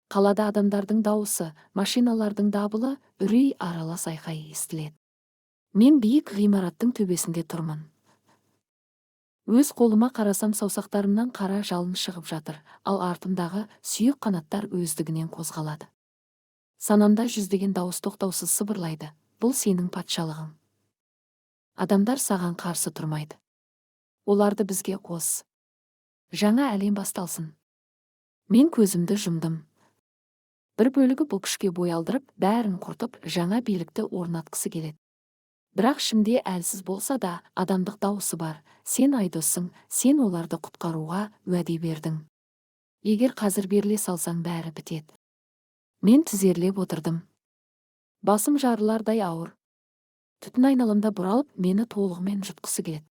Қалада адамдардың дауысы, машиналардың дабылы, үрей аралас айқай естіледі. Мен биік ғимараттың төбесінде тұрмын. Өз қолыма қарасам, саусақтарымнан қара жалын шығып жатыр, ал артымдағы сүйек қанаттар өздігінен қозғалады. Санамда жүздеген дауыс тоқтаусыз сыбырлайды: «Бұл сенің патшалығың. Адамдар саған қарсы тұрмайды. Оларды бізге қос. Жаңа әлем басталсын». Мен көзімді жұмдым. Бір бөлігі бұл күшке бой алдырып, бәрін құртып, жаңа билікті орнатқысы келеді. Бірақ ішімде әлсіз болса да адамдық дауысы бар: «Сен Айдоссың, сен оларды құтқаруға уәде бердің. Егер қазір беріле салсаң, бәрі бітеді». Мен тізерлеп отырдым. Басым жарылардай ауыр. Түтін айналамда бұралып, мені толығымен жұтқысы келеді.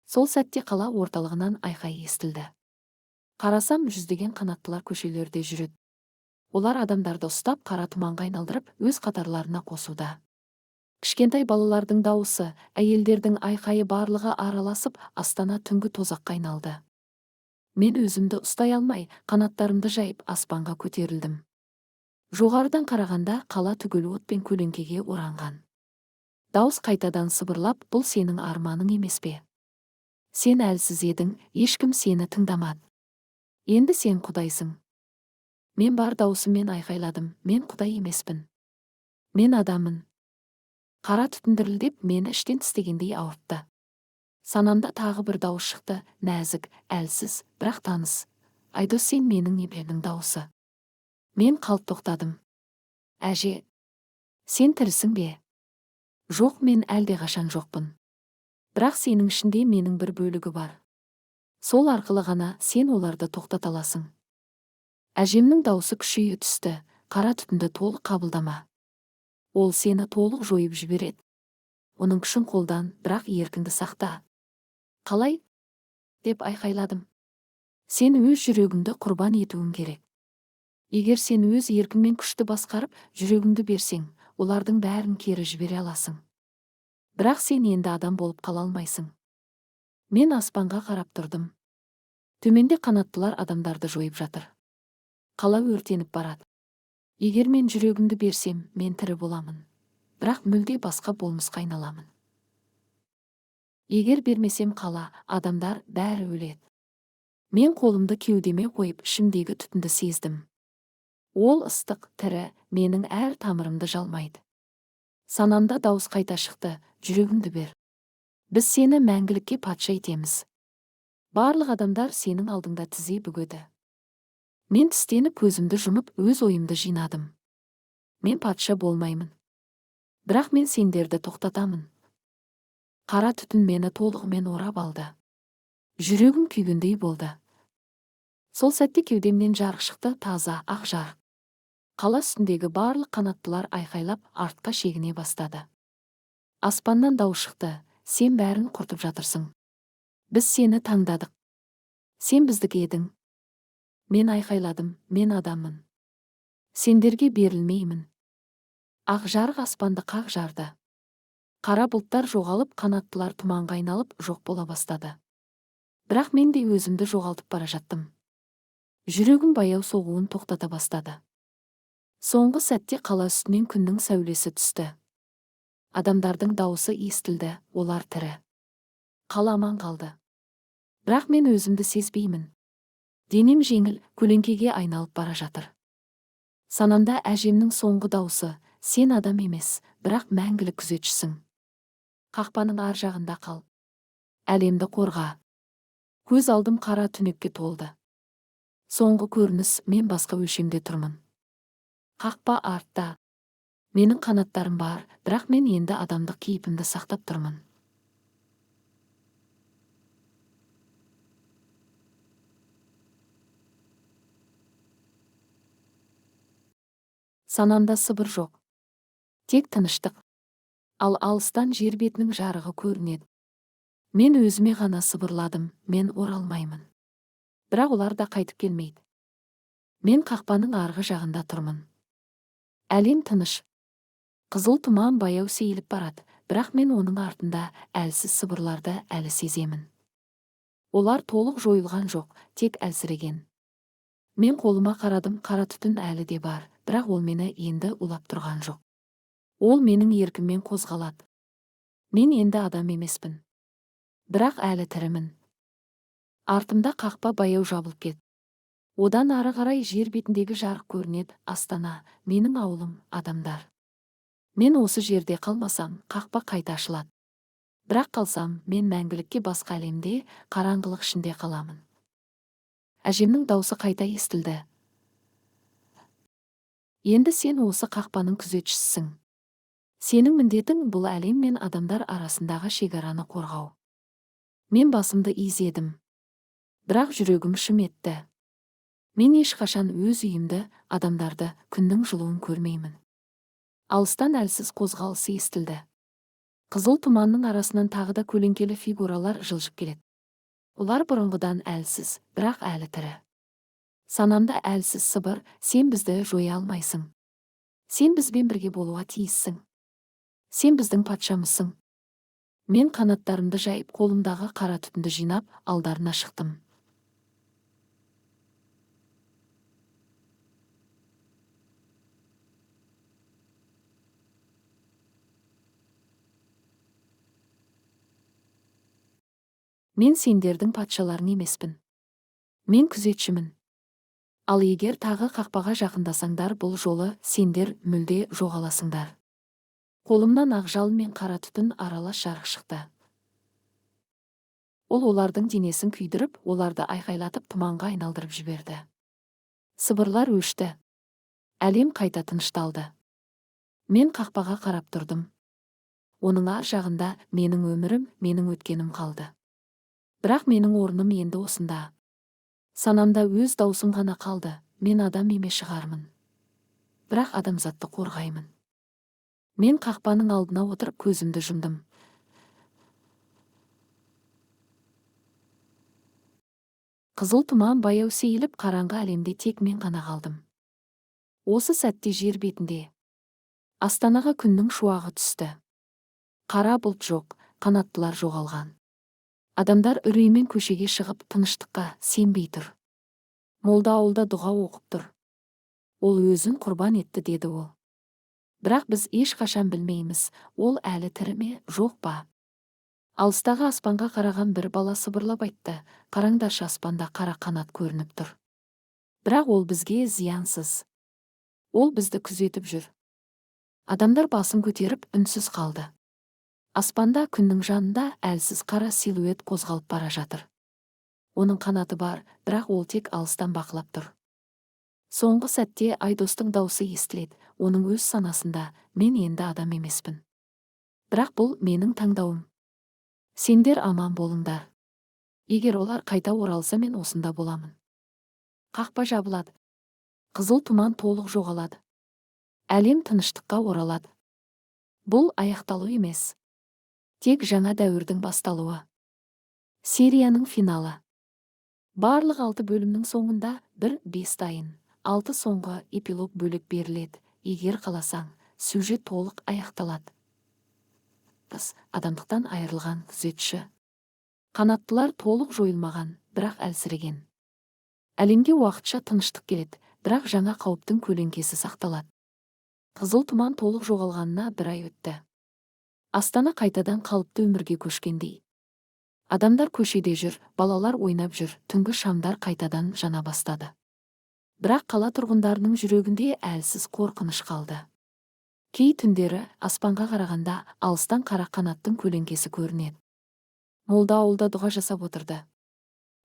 Сол сәтте қала орталығынан айқай естілді. Қарасам, жүздеген қанаттылар көшелерде жүреді. Олар адамдарды ұстап, қара тұманға айналдырып, өз қатарларына қосуда. Кішкентай балалардың дауысы, әйелдердің айқайы, барлығы араласып, астана түнгі тозаққа айналды. Мен өзімді ұстай алмай, қанаттарымды жайып, аспанға көтерілдім. Жоғарыдан қарағанда, қала түгел от пен көлеңкеге оранған. Дауыс қайтадан сыбырлап: «Бұл сенің арманың емес пе? Сен әлсіз едің, ешкім сені тыңдамады. Енді сен құдайсың». Мен бар даусыммен айқайладым: «Мен құдай емеспін. Мен адаммын». Қара түтін дірілдеп, мені іштен тістегендей ауыртты. Санамда тағы бір дауыс шықты, нәзік, әлсіз, бірақ таныс: «Айдос, сен менің немеремнің дауысы». Мен қалт тоқтадым. «Әже, сен тірісің бе?» «Жоқ, мен әлдеқашан жоқпын. Бірақ сенің ішінде менің бір бөлігі бар. Сол арқылы ғана сен оларды тоқтата аласың». Әжемнің даусы күшейе түсті: «Қара түтінді толық қабылдама. Ол сені толық жойып жібереді. Оның күшін қолдан, бірақ еркіңді сақта». «Қалай?» – деп айқайладым. «Сен өз жүрегіңді құрбан етуің керек. Егер сен өз еркіңмен күшті басқарып, жүрегіңді берсең, олардың бәрін кері жібере аласың. Бірақ сен енді адам болып қала алмайсың». Мен аспанға қарап тұрдым. Төменде қанаттылар адамдарды жойып жатыр. Қала өртеніп барады. Егер мен жүрегімді берсем, мен тірі боламын, бірақ мүлде басқа болмысқа айналамын. Егер бермесем, қала, адамдар, бәрі өледі. Мен қолымды кеудеме қойып, ішімдегі түтінді сездім. Ол ыстық, тірі, менің әр тамырымды жалмайды. Санамда дауыс қайта шықты: «Жүрегіңді бер. Біз сені мәңгілікке патша етеміз. Барлық адамдар сенің алдыңда тізе бүгеді». Мен тістеніп, көзімді жұмып, өз ойымды жинадым. «Мен патша болмаймын. Бірақ мен сендерді тоқтатамын». Қара түтін мені толығымен орап алды. Жүрегім күйгендей болды. Сол сәтте кеудемнен жарық шықты, таза, ақ жарық. Қала үстіндегі барлық қанаттылар айқайлап, артқа шегіне бастады. Аспаннан дауыс шықты: «Сен бәрін құртып жатырсың. Біз сені таңдадық. Сен біздікі едің». Мен айқайладым: «Мен адаммын. Сендерге берілмеймін». Ақ жарық аспанды қақ жарды. Қара бұлттар жоғалып, қанаттылар тұманға айналып, жоқ бола бастады. Бірақ мен де өзімді жоғалтып бара жаттым. Жүрегім баяу соғуын тоқтата бастады. Соңғы сәтте қала үстінен күннің сәулесі түсті. Адамдардың дауысы естілді, олар тірі. Қала аман қалды. Бірақ мен өзімді сезбеймін. Денем жеңіл, көлеңкеге айналып бара жатыр. Санамда әжемнің соңғы даусы: «Сен адам емес, бірақ мәңгілік күзетшісің. Қақпаның ар жағында қал. Әлемді қорға». Көз алдым қара түнекке толды. Соңғы көрініс: мен басқа өлшемде тұрмын. Қақпа артта. Менің қанаттарым бар, бірақ мен енді адамдық кейпімді сақтап тұрмын. Санамда сыбыр жоқ. Тек тыныштық. Ал алыстан жер бетінің жарығы көрінеді. Мен өзіме ғана сыбырладым: «Мен оралмаймын». Бірақ олар да қайтып келмейді. Мен қақпаның арғы жағында тұрмын. Әлем тыныш. Қызыл тұман баяу сейіліп барады, бірақ мен оның артында әлсіз сыбырларды әлі сеземін. Олар толық жойылған жоқ, тек әлсіреген. Мен қолыма қарадым, қара түтін әлі де бар, бірақ ол мені енді улап тұрған жоқ. Ол менің еркіммен қозғалады. Мен енді адам емеспін. Бірақ әлі тірімін. Артымда қақпа баяу жабылып кетті. Одан ары қарай жер бетіндегі жарық көрінеді: Астана, менің ауылым, адамдар. Мен осы жерде қалмасам, қақпа қайта ашылады. Бірақ қалсам, мен мәңгілікке басқа әлемде, қараңғылық ішінде қаламын. Әжемнің даусы қайта естілді: «Енді сен осы қақпаның күзетшісісің. Сенің міндетің — бұл әлем мен адамдар арасындағы шекараны қорғау». Мен басымды изедім. Бірақ жүрегім шым етті. Мен ешқашан өз үйімді, адамдарды, күннің жылуын көрмеймін. Алыстан әлсіз қозғалысы естілді. Қызыл тұманның арасынан тағы да көлеңкелі фигуралар жылжып келеді. Олар бұрынғыдан әлсіз, бірақ әлі тірі. Санамда әлсіз сыбыр: «Сен бізді жоя алмайсың. Сен бізбен бірге болуға тиіссің. Сен біздің патшамызсың». Мен қанаттарымды жайып, қолымдағы қара түтінді жинап, алдарына шықтым. «Мен сендердің патшаларың емеспін. Мен күзетшімін. Ал егер тағы қақпаға жақындасаңдар, бұл жолы сендер мүлде жоғаласыңдар». Қолымнан ақ жалын мен қара түтін аралас жарық шықты. Ол олардың денесін күйдіріп, оларды айқайлатып, тұманға айналдырып жіберді. Сыбырлар өшті. Әлем қайта тынышталды. Мен қақпаға қарап тұрдым. Оның ар жағында менің өмірім, менің өткенім қалды. Бірақ менің орным енді осында. Санамда өз даусым ғана қалды: «Мен адам емес шығармын. Бірақ адамзатты қорғаймын». Мен қақпаның алдына отырып, көзімді жұмдым. Қызыл тұман баяу сейіліп, қараңғы әлемде тек мен ғана қалдым. Осы сәтте жер бетінде Астанаға күннің шуағы түсті. Қара бұлт жоқ, қанаттылар жоғалған. Адамдар үреймен көшеге шығып, тыныштыққа сенбей тұр. Молда ауылда дұға оқып тұр. «Ол өзін құрбан етті», — деді ол. «Бірақ біз ешқашан білмейміз, ол әлі тірі ме, жоқ па». Алыстағы аспанға қараған бір бала сыбырлап айтты: «Қараңдаршы, аспанда қара қанат көрініп тұр. Бірақ ол бізге зиянсыз. Ол бізді күзетіп жүр». Адамдар басын көтеріп, үнсіз қалды. Аспанда күннің жанында әлсіз қара силуэт қозғалып бара жатыр. Оның қанаты бар, бірақ ол тек алыстан бақылап тұр. Соңғы сәтте Айдостың даусы естіледі, оның өз санасында: «Мен енді адам емеспін. Бірақ бұл менің таңдауым. Сендер аман болыңдар. Егер олар қайта оралса, мен осында боламын». Қақпа жабылады. Қызыл тұман толық жоғалады. Әлем тыныштыққа оралады. Бұл аяқталу емес. Тек жаңа дәуірдің басталуы. Серияның финалы. Барлық алты бөлімнің соңында бір бес дайын, алты соңғы эпилог бөлек беріледі. Егер қаласаң, сюжет толық аяқталады. Біз адамдықтан айырылған күзетші. Қанаттылар толық жойылмаған, бірақ әлсіреген. Әлемге уақытша тыныштық келеді, бірақ жаңа қауіптің көлеңкесі сақталады. Қызыл тұман толық жоғалғанына бір ай өтті. Астана қайтадан қалыпты өмірге көшкендей. Адамдар көшеде жүр, балалар ойнап жүр, түнгі шамдар қайтадан жана бастады. Бірақ қала тұрғындарының жүрегінде әлсіз қорқыныш қалды. Кей түндері аспанға қарағанда алыстан қара қанаттың көлеңкесі көрінеді. Молда ауылда дұға жасап отырды.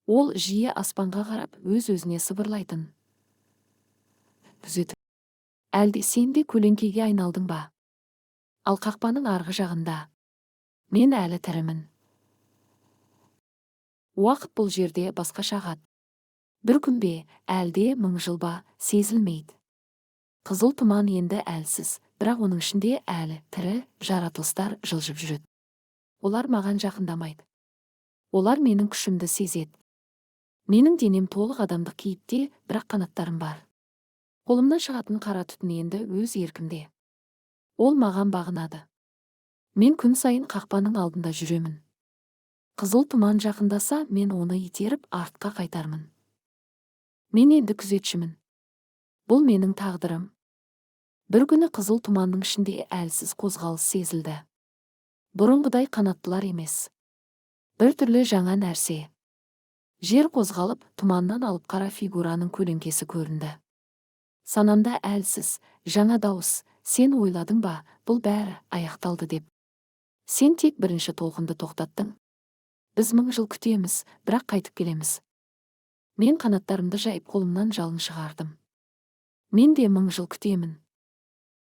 Ол жиі аспанға қарап, өз-өзіне сыбырлайтын. Күзет. Әлде сен де көлеңкеге айналдың ба? Ал қақпаның арғы жағында. Мен әлі тірімін. Уақыт бұл жерде басқаша ағады. Бір күн бе, әлде мың жыл ба, сезілмейді. Қызыл тұман енді әлсіз, бірақ оның ішінде әлі тірі жаратылыстар жылжып жүреді. Олар маған жақындамайды. Олар менің күшімді сезеді. Менің денем толық адамдық кейіпте, бірақ қанаттарым бар. Қолымнан шығатын қара түтін енді өз еркімде. Ол маған бағынады. Мен күн сайын қақпаның алдында жүремін. Қызыл тұман жақындаса, мен оны итеріп артқа қайтармын. Мен енді күзетшімін. Бұл менің тағдырым. Бір күні қызыл тұманның ішінде әлсіз қозғалыс сезілді. Бұрынғыдай қанаттылар емес. Бір түрлі жаңа нәрсе. Жер қозғалып, тұманнан алып қара фигураның көлеңкесі көрінді. Санамда әлсіз, жаңа дауыс, сен ойладың ба, бұл бәрі аяқталды деп. Сен тек бірінші толқынды тоқтаттың. Біз мың жыл күтеміз, бірақ қайтып келеміз. Мен қанаттарымды жайып, қолымнан жалын шығардым. Мен де мың жыл күтемін.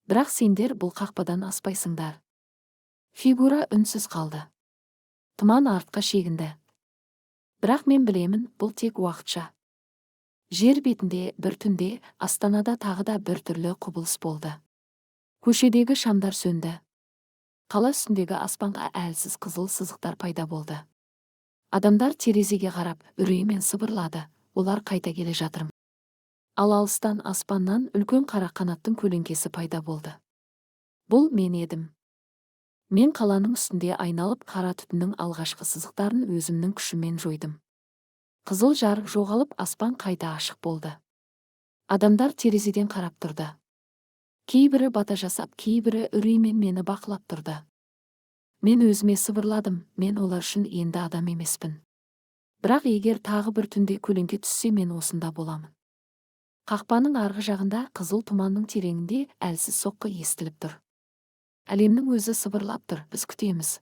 Бірақ сендер бұл қақпадан аспайсыңдар. Фигура үнсіз қалды. Тұман артқа шегінді. Бірақ мен білемін, бұл тек уақытша. Жер бетінде бір түнде Астанада тағы да бір түрлі құбылыс болды. Көшедегі шамдар сөнді. Қала үстіндегі аспанға әлсіз қызыл сызықтар пайда болды. Адамдар терезеге қарап, үреймен сыбырлады, олар қайта келе жатыр. Ал алыстан аспаннан үлкен қара қанаттың көлеңкесі пайда болды. Бұл мен едім. Мен қаланың үстінде айналып, қара түтіннің алғашқы сызықтарын өзімнің күшіммен жойдым. Қызыл жарық жоғалып, аспан қайта ашық болды. Адамдар терезеден қарап тұрды. Кейбірі бата жасап, кейбірі үреймен мені бақылап тұрды. Мен өзіме сыбырладым, мен олар үшін енді адам емеспін. Бірақ егер тағы бір түнде көлеңке түссе, мен осында боламын. Қақпаның арғы жағында қызыл тұманның тереңінде әлсіз соққы естіліп тұр. Әлемнің өзі сыбырлап тұр, біз күтеміз.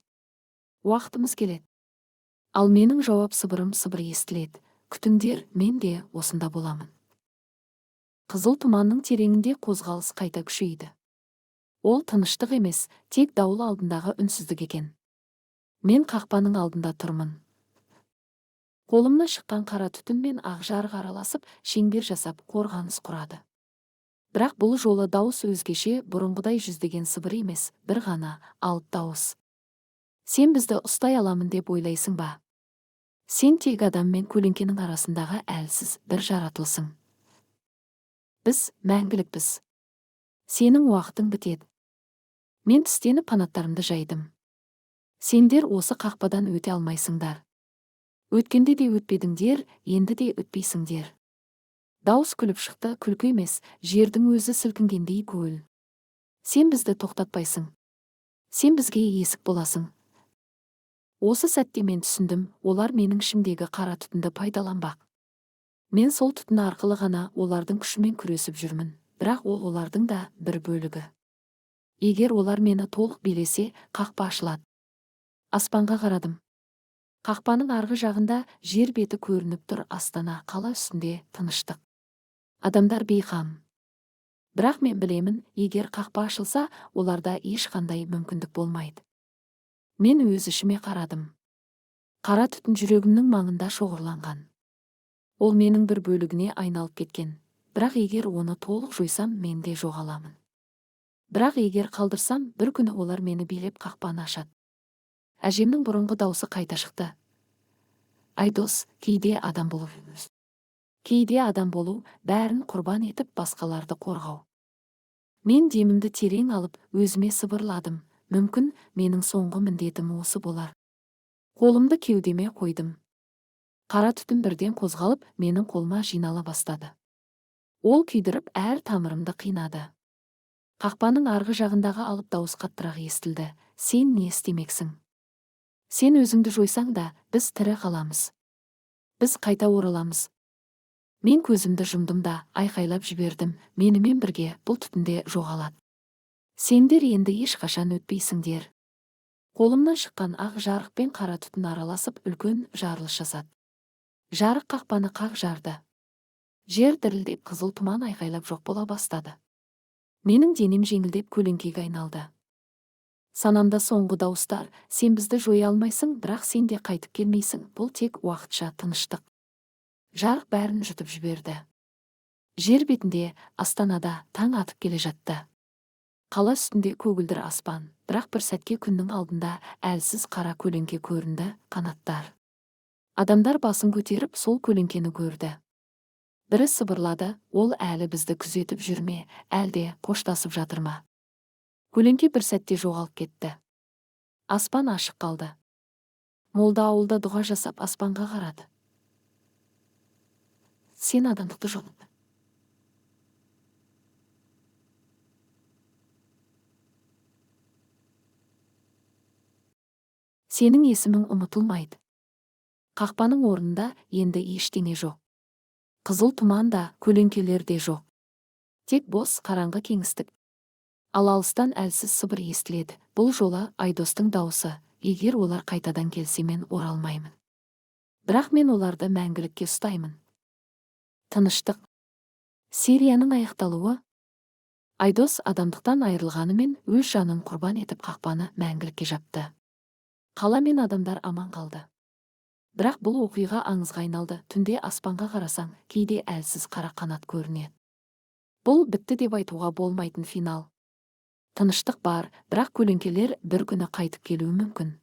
Уақытымыз келеді. Ал менің жауап сыбырым сыбыр естіледі. Күтіңдер, мен де осында боламын. Қызыл тұманның тереңінде қозғалыс қайта күшейді. Ол тыныштық емес, тек дауыл алдындағы үнсіздік екен. Мен қақпаның алдында тұрмын. Қолымнан шыққан қара түтін мен ақ жарық араласып, шеңбер жасап, қорғаныс құрады. Бірақ бұл жолы дауыс өзгеше, бұрынғыдай жүздеген сыбыр емес, бір ғана, алып дауыс. Сен бізді ұстай аламын деп ойлайсың ба? Сен тек адам мен көлеңкенің арасындағы әлсіз бір жаратылысың. Біз мәңгілікпіз. Сенің уақытың бітеді. Мен тістеніп қанаттарымды жайдым. Сендер осы қақпадан өте алмайсыңдар. Өткенде де өтпедіңдер, енді де өтпейсіңдер. Дауыс күліп шықты, күлкі емес, жердің өзі сілкінгендей гуіл. Сен бізді тоқтатпайсың. Сен бізге есік боласың. Осы сәтте мен түсіндім, олар менің ішімдегі қара түтінді пайдаланбақ. Мен сол түтін арқылы ғана олардың күшімен күресіп жүрмін, бірақ ол олардың да бір бөлігі. Егер олар мені толық билесе, қақпа ашылады. Аспанға қарадым. Қақпаның арғы жағында жер беті көрініп тұр, Астана, қала үстінде тыныштық. Адамдар бейқам. Бірақ мен білемін, егер қақпа ашылса, оларда ешқандай мүмкіндік болмайды. Мен өз ішіме қарадым. Қара түтін жүрегімнің маңында шоғырланған. Ол менің бір бөлігіне айналып кеткен. Бірақ егер оны толық жойсам, мен де жоғаламын. Бірақ егер қалдырсам, бір күні олар мені билеп, қақпаны ашады. Әжемнің бұрынғы даусы қайта шықты. Айдос, кейде адам болу бәрін құрбан етіп, басқаларды қорғау. Мен демімді терең алып, өзіме сыбырладым: мүмкін, менің соңғы міндетім осы болар. Қолымды кеудеме қойдым. Қара түтін бірден қозғалып, менің қолыма жинала бастады. Ол күйдіріп, әр тамырымды қинады. Қақпаның арғы жағындағы алып дауыс қаттырақ естілді: «Сен не істемексің? Сен өзіңді жойсаң да, біз тірі қаламыз. Біз қайта ораламыз». Мен көзімді жұмдым да, айқайлап жібердім: «Менімен бірге бұл түтінде жоғалады. Сендер енді ешқашан өтпейсіңдер!» Қолымнан шыққан ақ жарық пен қара түтін араласып, үлкен жарылыс жасады. Жарық қақпаны қақ жарды. Жер дірілдеп, қызыл тұман айқайлап жоқ бола бастады. Менің денем жеңілдеп, көлеңкеге айналды. Санамда соңғы дауыстар: «Сен бізді жоя алмайсың, бірақ сен де қайтып келмейсің. Бұл тек уақытша тыныштық». Жарық бәрін жұтып жіберді. Жер бетінде, Астанада таң атып келе жатты. Қала үстінде көгілдір аспан, бірақ бір сәтке күннің алдында әлсіз қара көлеңке көрінді, қанаттар. Адамдар басын көтеріп, сол көлеңкені көрді. Бірі сыбырлады: «Ол әлі бізді күзетіп жүр ме, әлде қоштасып жатыр ма?» Көлеңке бір сәтте жоғалып кетті. Аспан ашық қалды. Молда ауылда дұға жасап, аспанға қарады. «Сен адамдықты жоқ Сенің есімің ұмытылмайды». Қақпаның орнында енді ештеңе жоқ. Қызыл тұман да, көлеңкелер де жоқ. Тек бос, қараңғы кеңістік. Ал алыстан әлсіз сыбыр естіледі. Бұл жолы Айдостың даусы: «Егер олар қайтадан келсе, мен оралмаймын. Бірақ мен оларды мәңгілікке ұстаймын». Тыныштық. Серияның аяқталуы. Айдос адамдықтан айырылғанымен, өз жанын құрбан етіп, қақпаны мәңгілікке жапты. Қала мен адамдар аман қалды. Бірақ бұл оқиға аңызға айналды. Түнде аспанға қарасаң, кейде әлсіз қара қанат көрінеді. Бұл бітті деп айтуға болмайтын финал. Тыныштық бар, бірақ көлеңкелер бір күні қайтып келуі мүмкін.